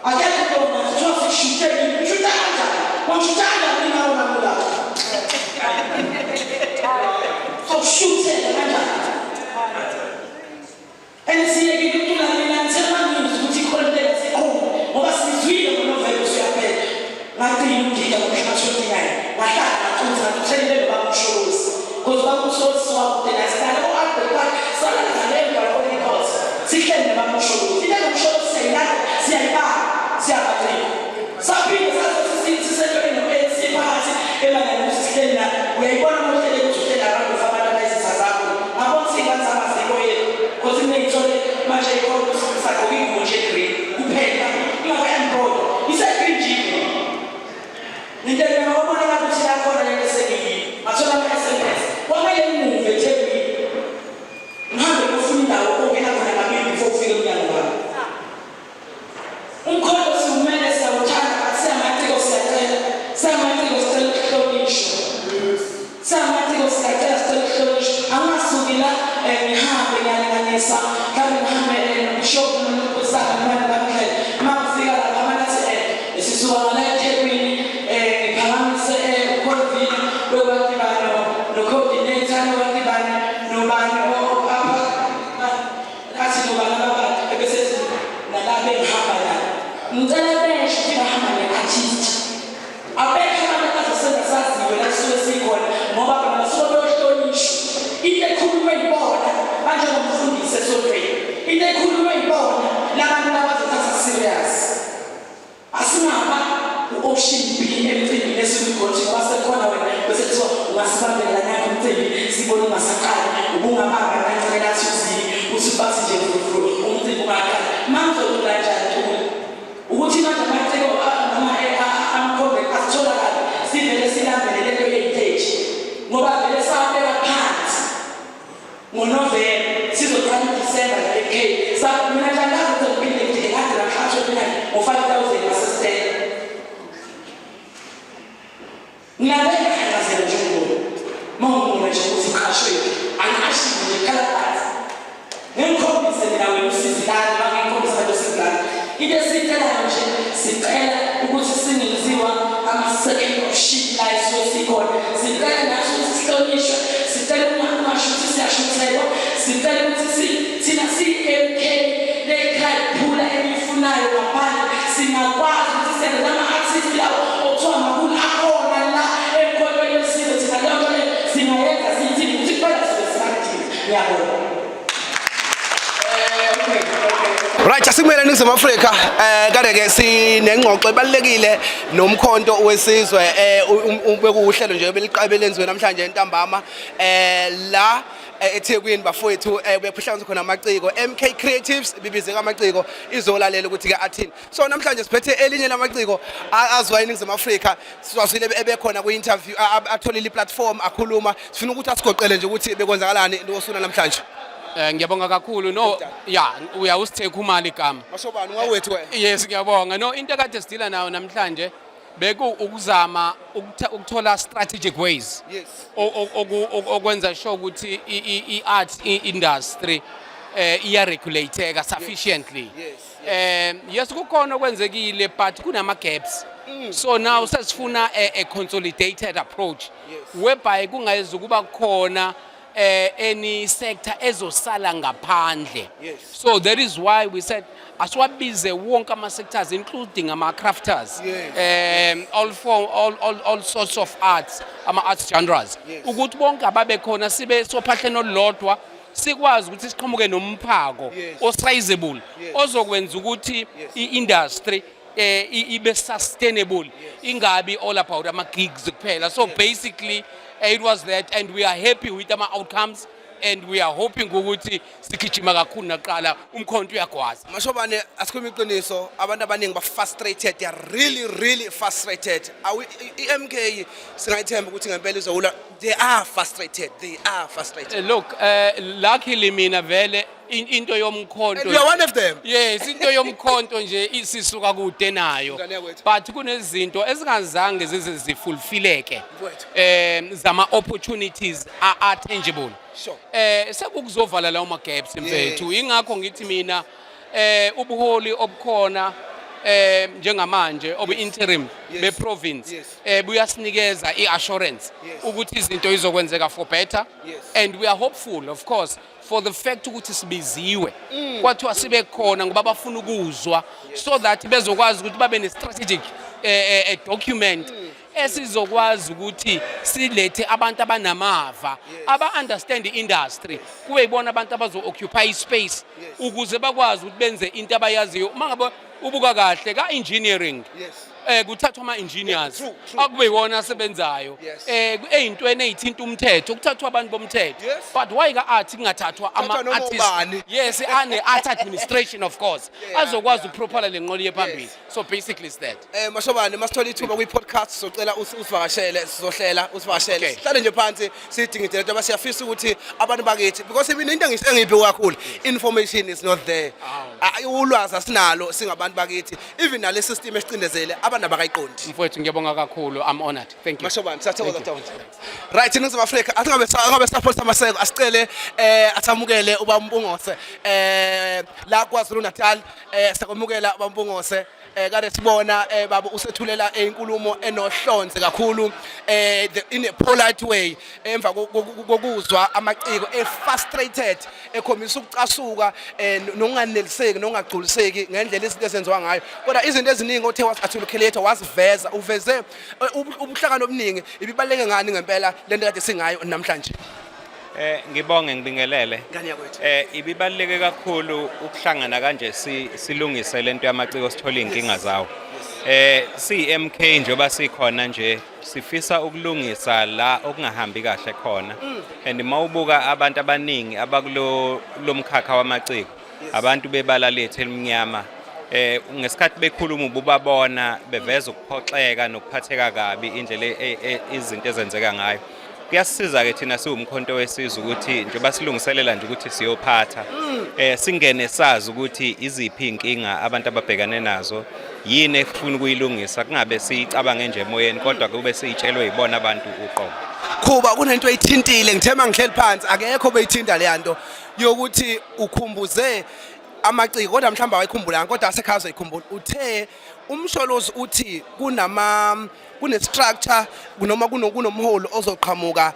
Akekho umuntu ongamazi. Kuthiwa sikushuthe yini? Ushutha kanjani? Wangishutha kanjani mina wona mulaka? Sokushuthela kanjani? And siyekile ukucula mina ngithe mangizwa ukuthi ikhona into engasiqhuma ngoba sizwile ngoNovemba usuyaphela. Ngagcina ukugida ngomhla ka-29 ngahlala ngathutha ngathi uthelile nobaba uMsholozi because ubaba uMsholozi siwakude naye sihlale ko-Albert Park salala ngemva ko-Court sihleli nobaba uMsholozi. Into engumsholozi siyayilanda siyayibamba siyabagcina. Saphinde sazothi sisentweni no-ANC phakathi emalini ukuthi sihleli la uyayibona uma uhlele ukuthi uhleli around with abantu abayizitha zakho ngabona ukuthi iy'ngane zamaziko yethu because kuney'thole manje ikhona ukuthi sagqoka ingubo nje green kuphela ingaka-embroider ise-green nje ingubo ngintela ngabonakala ukuthi lakhona lento esengiyiyo ngathola ama-sms kwamele ngimuve ethekwini ngihambe ngiyofuna indawo ongena khona kabili before ufike emnyango wami Umkhonto siwumele siyawuthanda but siyamaciko siyacela siyamaciko sicela ukuhlonishwa siyamaciko siyacela sicela ukuhlonishwa angingasuki la eh, ngihambe ngiyalinganisa mhlawumbe ngihambe eh, nobishop nonkosana noma nabamdlela uma ngifika lapha amane athi eh, sisuka ngala ethekwini um ngiphakamise um ukhonvina lokwatibane no-coordinator lokwatibane nobani Athi nobani ababali ebese ethi nalaba engihamba nabo. Ngicela besho ukuthi bahamba ne-artist. Abekho abantu abazosenza saziwe la kusuke sikhona ngoba bona basuke beyohlonishwa. Into ekhulunywe yibona banjengomfundisi esontweni. Into ekhulunywe yibona labantu labazothatha serious. Asingaba u-option B emcimbini esuke ngoba sekhona wena bese kuthiwa ungasibambela nakho umcimbi sibone ungasaqali ubungabamba kancane lathi uzini uthi bathi nje vuru umcimbi ungaqali mangizocula njani cula ukuthi manje amaciko noma amakhombe asitholakale sivele silambele lento yeyiteji ngoba vele sabeka phansi NgoNovemba sizoqala uDisemba la eK. Sa mina nje angazi ukuthi ngiphinde ngijike ngathi ngaqashwa mina ngo-5000 ngasesitela. Ngiyabe ngihangazela nje ukubona. Mawungibona nje ukuthi uqashwe angiqashiwe nje khala phansi. Ngikhombise mina wena usizilani mangikhombise abantu usizilani. Into esiyicelayo nje sicela ukuthi singenziwa ama-second option la esuke sikhona. Sicela nathi ukuthi sihlonishwe, sicela ungasho ukuthi siyashuthelwa, sicela ukuthi si thina siyi-MK le-crowd phula eniyifunayo ngaphandle singakwazi ukuthi senze lama-artist lawo okuthiwa makhulu akhona la emkhontweni wesizwe thina leyo nto leyo singayenza siyithini ukuthi kuphela sibe si-active. Ngiyabonga. Right asikumele eNingizimu Afrika eh kade ke sinengxoxo ebalekile nomkhonto wesizwe eh bekuwuhlelo nje beliqabe lenziwe namhlanje entambama eh la eh, eThekwini bafowethu eh bephuhlanza khona amaciko MK Creatives bibizeka amaciko izolalela ukuthi ke athini so namhlanje siphethe elinye lamaciko azwa eNingizimu Afrika siwazwile ebekhona kwi-interview atholile i-platform akhuluma sifuna ukuthi asigoqele nje ukuthi bekwenzakalani losuna namhlanje. Ngiyabonga kakhulu. No, ya, uya usithe Khumalo igama. Mashobani ungawethu wena. Yes, ngiyabonga. No, into ekade sidila nayo namhlanje beku ukuzama ukuthola strategic ways okwenza sure ukuthi i-art industry iyaregulateka sufficiently. Yes, kukhona okwenzekile, but kunama gaps. So now sesifuna a consolidated approach whereby kungayizukuba khona any sector ezosala ngaphandle. So that is why we said asiwabize wonke ama sectors, including ama crafters, all form all sorts of arts, ama arts genres, ukuthi bonke ababe khona, sibe sophahleni olulodwa, sikwazi ukuthi siqhamuke nomphako osizable ozokwenza ukuthi i-industry ibe sustainable, ingabi all about ama gigs kuphela. So basically it was that, and we are happy with ama outcomes and we are hoping ukuthi sigijima kakhulu naqala umkhonto uyagwaza. Mashobane, asikhuluma iqiniso, abantu abaningi ba frustrated, they are really really frustrated. Awi i-MK singayithemba ukuthi ngempela izowula? They are frustrated, they are frustrated. Look, luckily mina vele into yomkhonto And you are one of them. Yes, into yomkhonto nje isisuka kude nayo. Ngane yakwethu. But kunezinto ezingazange zize zifulfileke Mfowethu. Zama opportunities are tangible. Sekukuzovala lawo ma gaps, mfethu. Ingakho ngithi mina ubuholi obukhona njengamanje obu interim be province buyasinikeza iassurance ukuthi izinto izokwenzeka for better and we are hopeful, of course, for the fact ukuthi sibiziwe, kwathiwa sibe khona ngoba bafuna ukuzwa so that bezokwazi ukuthi babe ne-strategic document esizokwazi ukuthi silethe abantu abanamava, aba-understand i-industry, kube yibona abantu abazo-occupy ispace ukuze bakwazi ukuthi benze into abayaziyo. Uma ngabe ubuka kahle ka-engineering, kuthathwa ama-engineers True. akube yiwona asebenzayo. Ey'ntweni ey'thinta umthetho kuthathwa abantu bomthetho. But why ka-art kungathathwa Kuthathwa noma ama-artist? ubani. Yes, ane-art administration, of course, azokwazi ukupropela le nqola iye phambili. So basically it's that. Mashobane, masithola ithuba kwi-podcast, socela usivakashele, sizohlela usivakashele. Okay. Sihlale nje phansi sidingide lento, siyafisa ukuthi abantu bakithi, because mina into engiyibheka kakhulu, information is not there. Ah, ulwazi asinalo singabantu bakithi, even nale system esicindezele abantu abakayiqondi. Mfowethu, ngiyabonga kakhulu. I'm honored, thank you. Mashobane, siyathokoza. Thank you. Thokoza. Right, iNingizimu Afrika, asingabe sapholisa amaseko, asicele asamukele ubaba Mpungose la KwaZulu Natal. Sakwamukela, ubaba Mpungose. Kade sibona baba usethulela inkulumo enohlonze kakhulu in a polite way emva kokuzwa amaciko e frustrated, ekhombisa ukucasuka nokunganeliseki nokungagculiseki ngendlela izinto ezenziwa ngayo. Kodwa izinto eziningi othe wazi-articulate, waziveza, uveze ubuhlakani obuningi. Ibibaluleke ngani ngempela lento kade singayo namhlanje? Ngibonge, ngibingelele. Ngane yakwethu. Ibibaluleke kakhulu ukuhlangana kanje silungise lento yamaciko, sithole inkinga zawo. CMK njengoba sikhona nje sifisa ukulungisa la okungahambi kahle khona. And mawubuka abantu abaningi abakulo lomkhakha wamaciko, abantu bebala lethu elimnyama, ngesikhathi bekhuluma ububabona beveza ukuphoxeka nokuphatheka kabi indlela izinto ezenzeka ngayo. Kuyasisiza ke thina siwumkhonto wesizwe ukuthi njengoba silungiselela nje ukuthi siyophatha, singene sazi ukuthi iziphi inkinga abantu ababhekane nazo, yini efuna ukuyilungisa, kungabe siyicabange nje emoyeni kodwa kube siyitshelwe yibona abantu uqobo. Khuba, kunento eyithintile, ngithema ngihleli phansi, akekho beyithinta le nto yokuthi ukhumbuze amaciko, kodwa mhlawumbe awayikhumbulanga, kodwa asekhaya azoyikhumbula. Uthe uMsholozi uthi kune structure noma kunomholi ozoqhamuka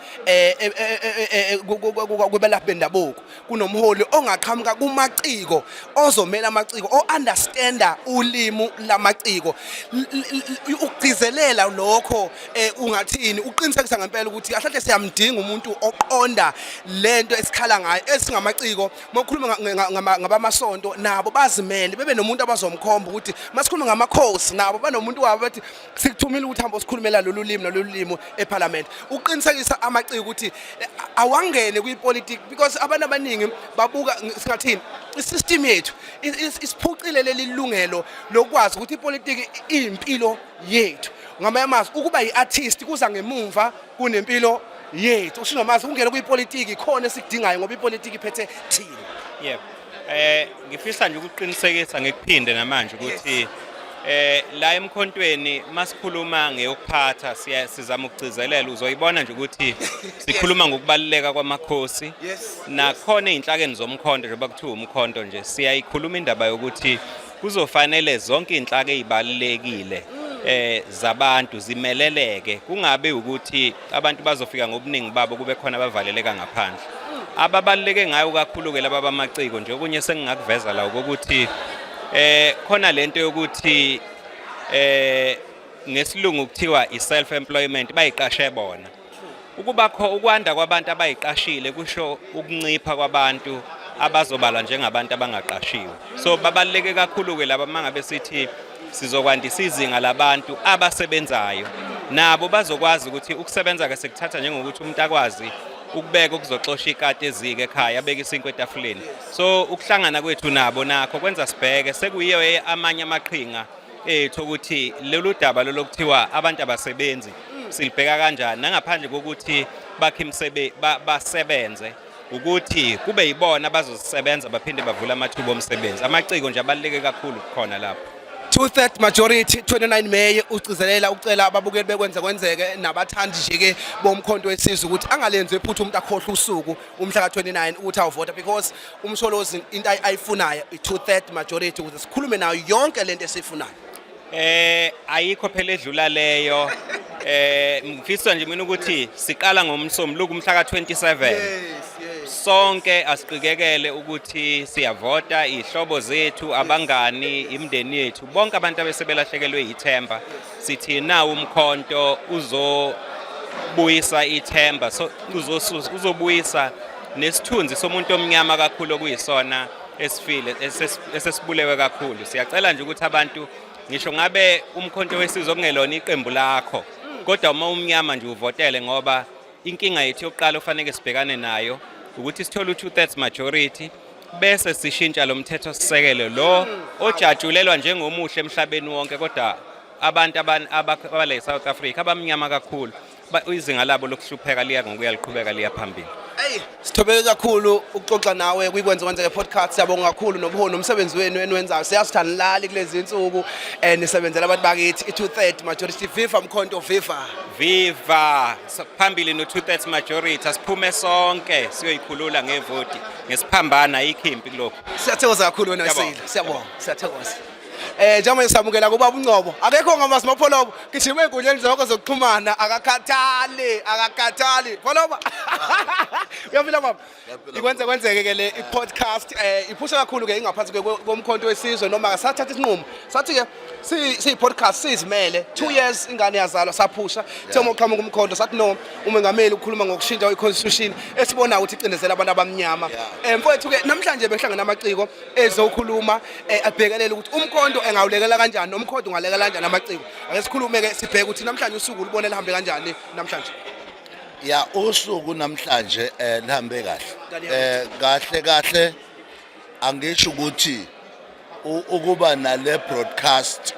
kubelaphi bendabuko, kunomholi ongaqhamuka kumaciko, ozomela amaciko, o-understanda ulimu lamaciko. Ukugcizelela lokho, ungathini uqinisekisa ngempela ukuthi kahle kahle siyamdinga umuntu oqonda lento esikhala ngayo esingamaciko? Mawukhuluma ngabamasonto, nabo bazimele, bebe nomuntu abazomkhomba ukuthi masikhuluma ngamakhosi, nabo banomuntu wabo bathi sikuthumile ukuthi hamba sikhulumela lolu limi nalolu limi eParliament. Uqinisekisa amaciko ukuthi awangene kwipolitiki, because abantu abaningi babuka singathini, isystem yethu isiphucile leli lungelo lokwazi ukuthi ipolitiki iyimpilo yethu. Ngamanye amazwi, ukuba yi-artist kuza ngemumva kunempilo. yethu. Usho namazi ukungena kwipolitiki ikhona esikudingayo ngoba ipolitiki iphethe thina. Yebo. Ngifisa nje ukuqinisekisa ngikuphinde namanje ukuthi la emkhontweni masikhuluma ngeyokuphatha sizama ukugcizelela, uzoyibona nje ukuthi sikhuluma ngokubaluleka kwamakhosi nakhona ezinhlakeni zomkhonto, njengoba kuthiwa umkhonto nje siyayikhuluma indaba yokuthi kuzofanele zonke izinhlaka ezibalulekile zabantu zimeleleke, kungabe ukuthi abantu bazofika ngobuningi babo kube khona abavaleleka ngaphandle. Ababaluleke ngayo kakhulu ke laba bamaciko nje. Okunye sengingakuveza la ukuthi khona lento yokuthi ngesilungu kuthiwa i-self employment, bayiqashe bona. Ukubakho ukwanda kwabantu abayiqashile kusho ukuncipha kwabantu abazobalwa njengabantu abangaqashiwe. So babaluleke kakhulu ke laba. Mangabe sithi sizokwandisa izinga labantu abasebenzayo, nabo bazokwazi ukuthi ukusebenza ke sikuthatha njengokuthi umuntu akwazi ukubeka ukuzoxosha ikati ezike ekhaya, abeke isinkwa etafuleni. So ukuhlangana kwethu nabo nakho kwenza sibheke sekuyiyo amanye amaqhinga ethu ukuthi lolu daba lolokuthiwa abantu abasebenzi silibheka kanjani, nangaphandle kokuthi bakhe imisebenzi, basebenze, ukuthi kube yibona abazosebenza baphinde bavule amathuba omsebenzi. Amaciko nje abaluleke kakhulu khona lapho. Two-third majority, 29 May. Ugcizelela ucela ababukeli bekwenze kwenzeke nabathandi nje ke bomkhonto wesizwe ukuthi angalenzi iphutha umuntu akhohlwe usuku umhla ka-29 ukuthi awuvota, because uMsholozi into ayifunayo i-two-third majority ukuze sikhulume nayo yonke lento esiyifunayo. Ayikho phela edlula leyo. Ngifisa nje mina ukuthi siqala ngomsombuluko umhla ka27. Sonke asiqikekele ukuthi siyavota, ihlobo zethu, abangani, imindeni yethu, bonke abantu abesebelahlekelwe ithemba. Sithi nawo umkhonto uzobuyisa ithemba, so uzobuyisa nesithunzi somuntu omnyama kakhulu okuyisona esifile esesibulewe kakhulu. Siyacela nje ukuthi abantu, ngisho ngabe umkhonto wesizwe okungelona iqembu lakho, kodwa uma umnyama nje uvotele, ngoba inkinga yethu yokuqala ofanele sibhekane nayo ukuthi sithole u-2/3 majority bese sishintsha lo mthetho sisekelo lo ojatshulelwa njengomuhle emhlabeni wonke, kodwa abantu abala e-South Africa abamnyama kakhulu izinga labo lokuhlupheka liya ngokuya liqhubeka liya phambili. Sithobeke kakhulu ukuxoxa nawe kwiKwenze Kwenzeke podcast. Siyabonga kakhulu nobuholi nomsebenzi wenu eniwenzayo. Siyazi ukuthi anilali kulezi insuku, nisebenzela abantu bakithi. I-2/3 majority, viva Mkhonto, viva! Viva! Phambili no-2/3 majority. Asiphume sonke siyoyikhulula ngevoti ngesiphambana, ayikho impi kulokhu. Siyathokoza kakhulu wena. Siyabonga. Sile siyabonga, siyathokoza. Njengoba samukela kubaba uNgcobo, akekho ngamazi Mapholoba, gijima ey'nkundleni zonke zokuxhumana, akakhathali, akakhathali. Pholoba, uyaphila baba? Ikwenze kwenzeke ke le i-podcast iphusha kakhulu ke ingaphansi komkhonto wesizwe, noma sathatha isinqumo sathi ke siyi-podcast sizimele 2 years ingane yazalwa, saphusha the uma uqhamuka umkhonto sathi no, umengameli ukhuluma ngokushintsha kwe-constitution esibona ukuthi icindezela abantu abamnyama. Mfowethu ke namhlanje behlangana amaciko ezokhuluma, abhekelele ukuthi umkhonto engawulekela kanjani nomkhonto ungalekela kanjani amaciko. Ake sikhulume ke, sibheke ukuthi namhlanje usuku lubone lihambe kanjani namhlanje. Ya, usuku namhlanje lihambe kahle. Kahle kahle angisho ukuthi ukuba nale broadcast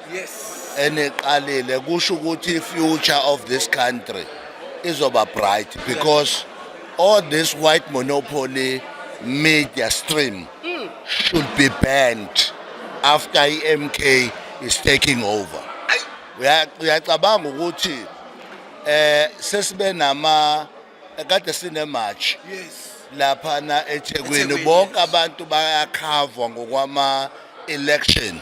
eneqalile kusho ukuthi future of this country izoba bright, because all this white monopoly media stream should be banned after i-MK is taking over. Uyacabanga ukuthi sesibe nama kade sine march lapha na eThekwini, eThekwini, bonke abantu bayakhavwa ngokwama election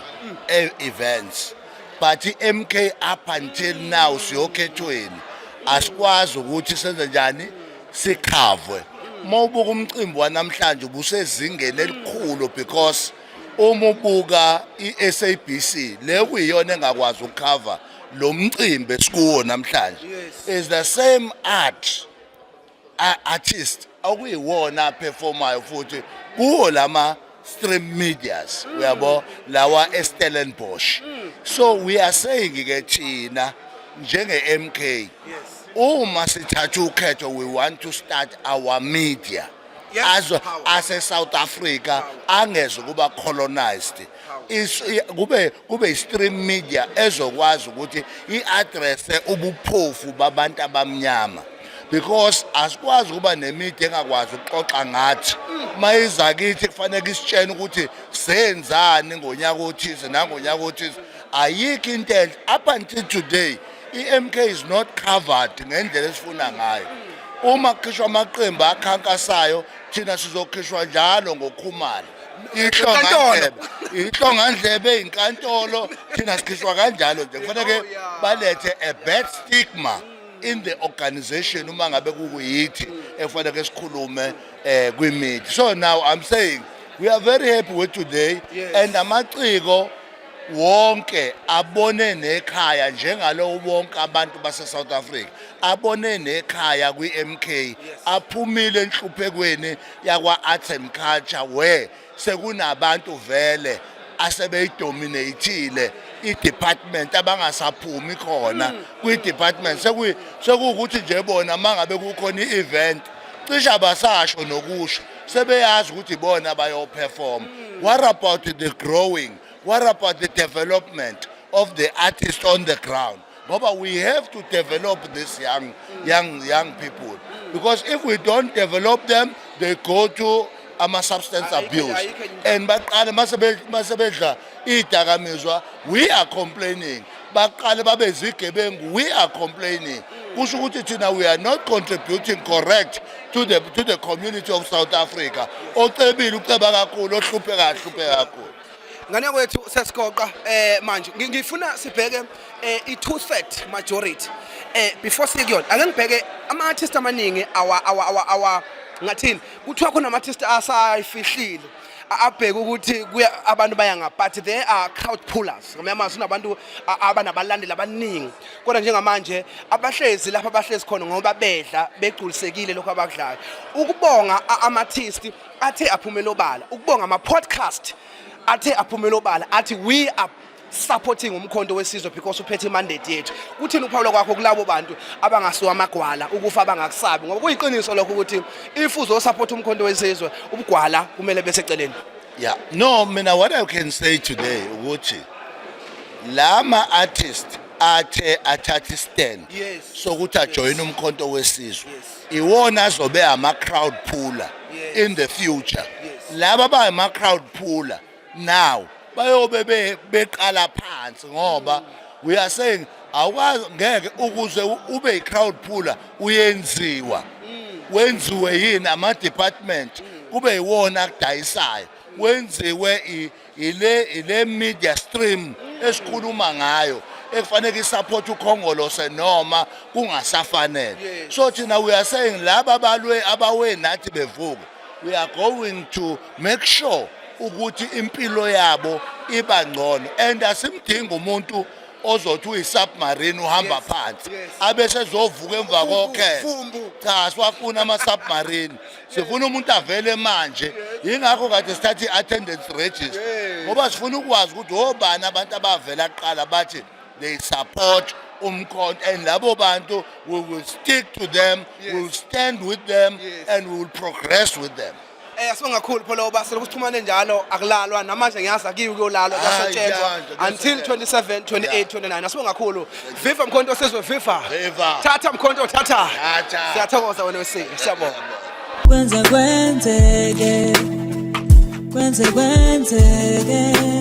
events, but i-MK up until now siyokhethweni asikwazi ukuthi senze njani sikhavwe. Mawubuka umcimbi wanamhlanje ubusezingeni elikhulu, because uma ubuka i-SABC le kuyiyona engakwazi ukukhava lo mcimbi esikuwo namhlanje is the same artist okuyiwona performayo futhi kuwo lama stream medias, uyabo, lawa eStellenbosch. So we are saying ke thina njenge MK, uma sithatha ukhetho, we want to start our media azo ase South Africa angeze kuba colonized. Kube i-stream media ezokwazi ukuthi i-address ubuphofu babantu abamnyama. Because asikwazi ukuba ne-media engakwazi ukuxoxa ngathi. Mayiza kithi kufanele isitshene ukuthi senzani ngonyaka othize nangonyaka othize. Ayikho into enhle up until today. I-MK is not covered ngendlela esifuna ngayo. Uma kukhishwa amaqembu akhankasayo, thina sizokhishwa njalo ngokhumalo. Ihlongandlebe, ihlongandlebe inkantolo, thina sikhishwa kanjalo nje. Kufanele balethe a bad stigma in the organization uma ngabe kukuyithi ekufanele sikhulume kwi-media. So now I'm saying we are very happy with today and amaciko wonke abone nekhaya njengalo bonke abantu base South Africa abone nekhaya kwi-MK, aphumile enhluphekweni yakwa Arts and Culture where sekunabantu vele asebeyidominateile i-department abangasaphumi khona kwi-department. Sekuwukuthi nje bona mangabe kukhona i-event cishe abasasho nokusho, sebeyazi ukuthi ibona bayoperform. What about the growing? What about the development of the artist on the ground? Ngoba we have to develop these young people, because if we don't develop them, they go to ama-substance abuse and baqale masebedla iy'dakamizwa, we are complaining. Baqale babe zigebengu, we are complaining. Kusho ukuthi thina we are not contributing correct to the community of South Africa. Ocebile uceba kakhulu, ohlupheka ahlupheka kakhulu. Ngane kwethu, sesigoqa manje. Ngifuna sibheke i-two third majority. Before siye kuyona, ake ngibheke ama-artist amaningi awa ngathini, kuthiwa khona ama-artist asayifihlile, abheke ukuthi kuya abantu baya ngapha, but there are crowd pullers. Ngamanye amazwi, kunabantu abanabalandeli abaningi, kodwa njengamanje abahlezi lapha abahlezi khona ngoba bedla begculisekile lokho abakudlayo. Ukubonga ama-artist athe aphumela obala, ukubonga ama-podcast athe aphumela obala athi we are supporting uMkhonto weSizwe because uphethe imandate yethu. Kuthini ukuphawula kwakho kulabo bantu abangasiwa amagwala ukufa abangakusabi? Ngoba kuyiqiniso lokho ukuthi if uzosupport uMkhonto weSizwe, ubugwala kumele beseceleni. Yeah, no, mina what I can say today ukuthi lama artist athe athatha stand sokuthi ajoin uMkhonto weSizwe iwona azobe ama crowd puller in the future. Laba ba ama crowd puller now bayobe beqala phansi, ngoba we are saying awukwazi, ngeke ukuze ube i-crowd puller uyenziwa wenziwe yini ama-department kube yiwona akudayisayo, wenziwe ile media stream esikhuluma ngayo ekufanele isupport uKhongolose noma kungasafanele. So thina we are saying laba balwe abawe nathi bevuka, we are going to make sure ukuthi impilo yabo iba ngcono, and asimdingi umuntu ozothi uyi-submarine uhamba phansi abese ezovuka emva kokhetho. Cha, siwafuna ama-submarine, sifuna umuntu avele manje. Yingakho kade sithatha i-attendance register, ngoba sifuna ukwazi ukuthi obani abantu abavela kuqala bathi they support uMkhonto, and labo bantu we will stick to them, we will stand with them and we will progress with them. Asibonga kakhulu, Pholoba. Selokhu sixhumane njalo akulalwa, namanje ngiyazi akiwe kuyolalwa, kuyasetshenzwa Hayi, until 27, 28, 29. Asibonga kakhulu. Viva Mkhonto Sizwe, viva! Viva! Thatha Mkhonto, thatha! Thatha. Siyathokoza wena wesike, siyabonga. Kwenze kwenzeke, kwenze kwenzeke.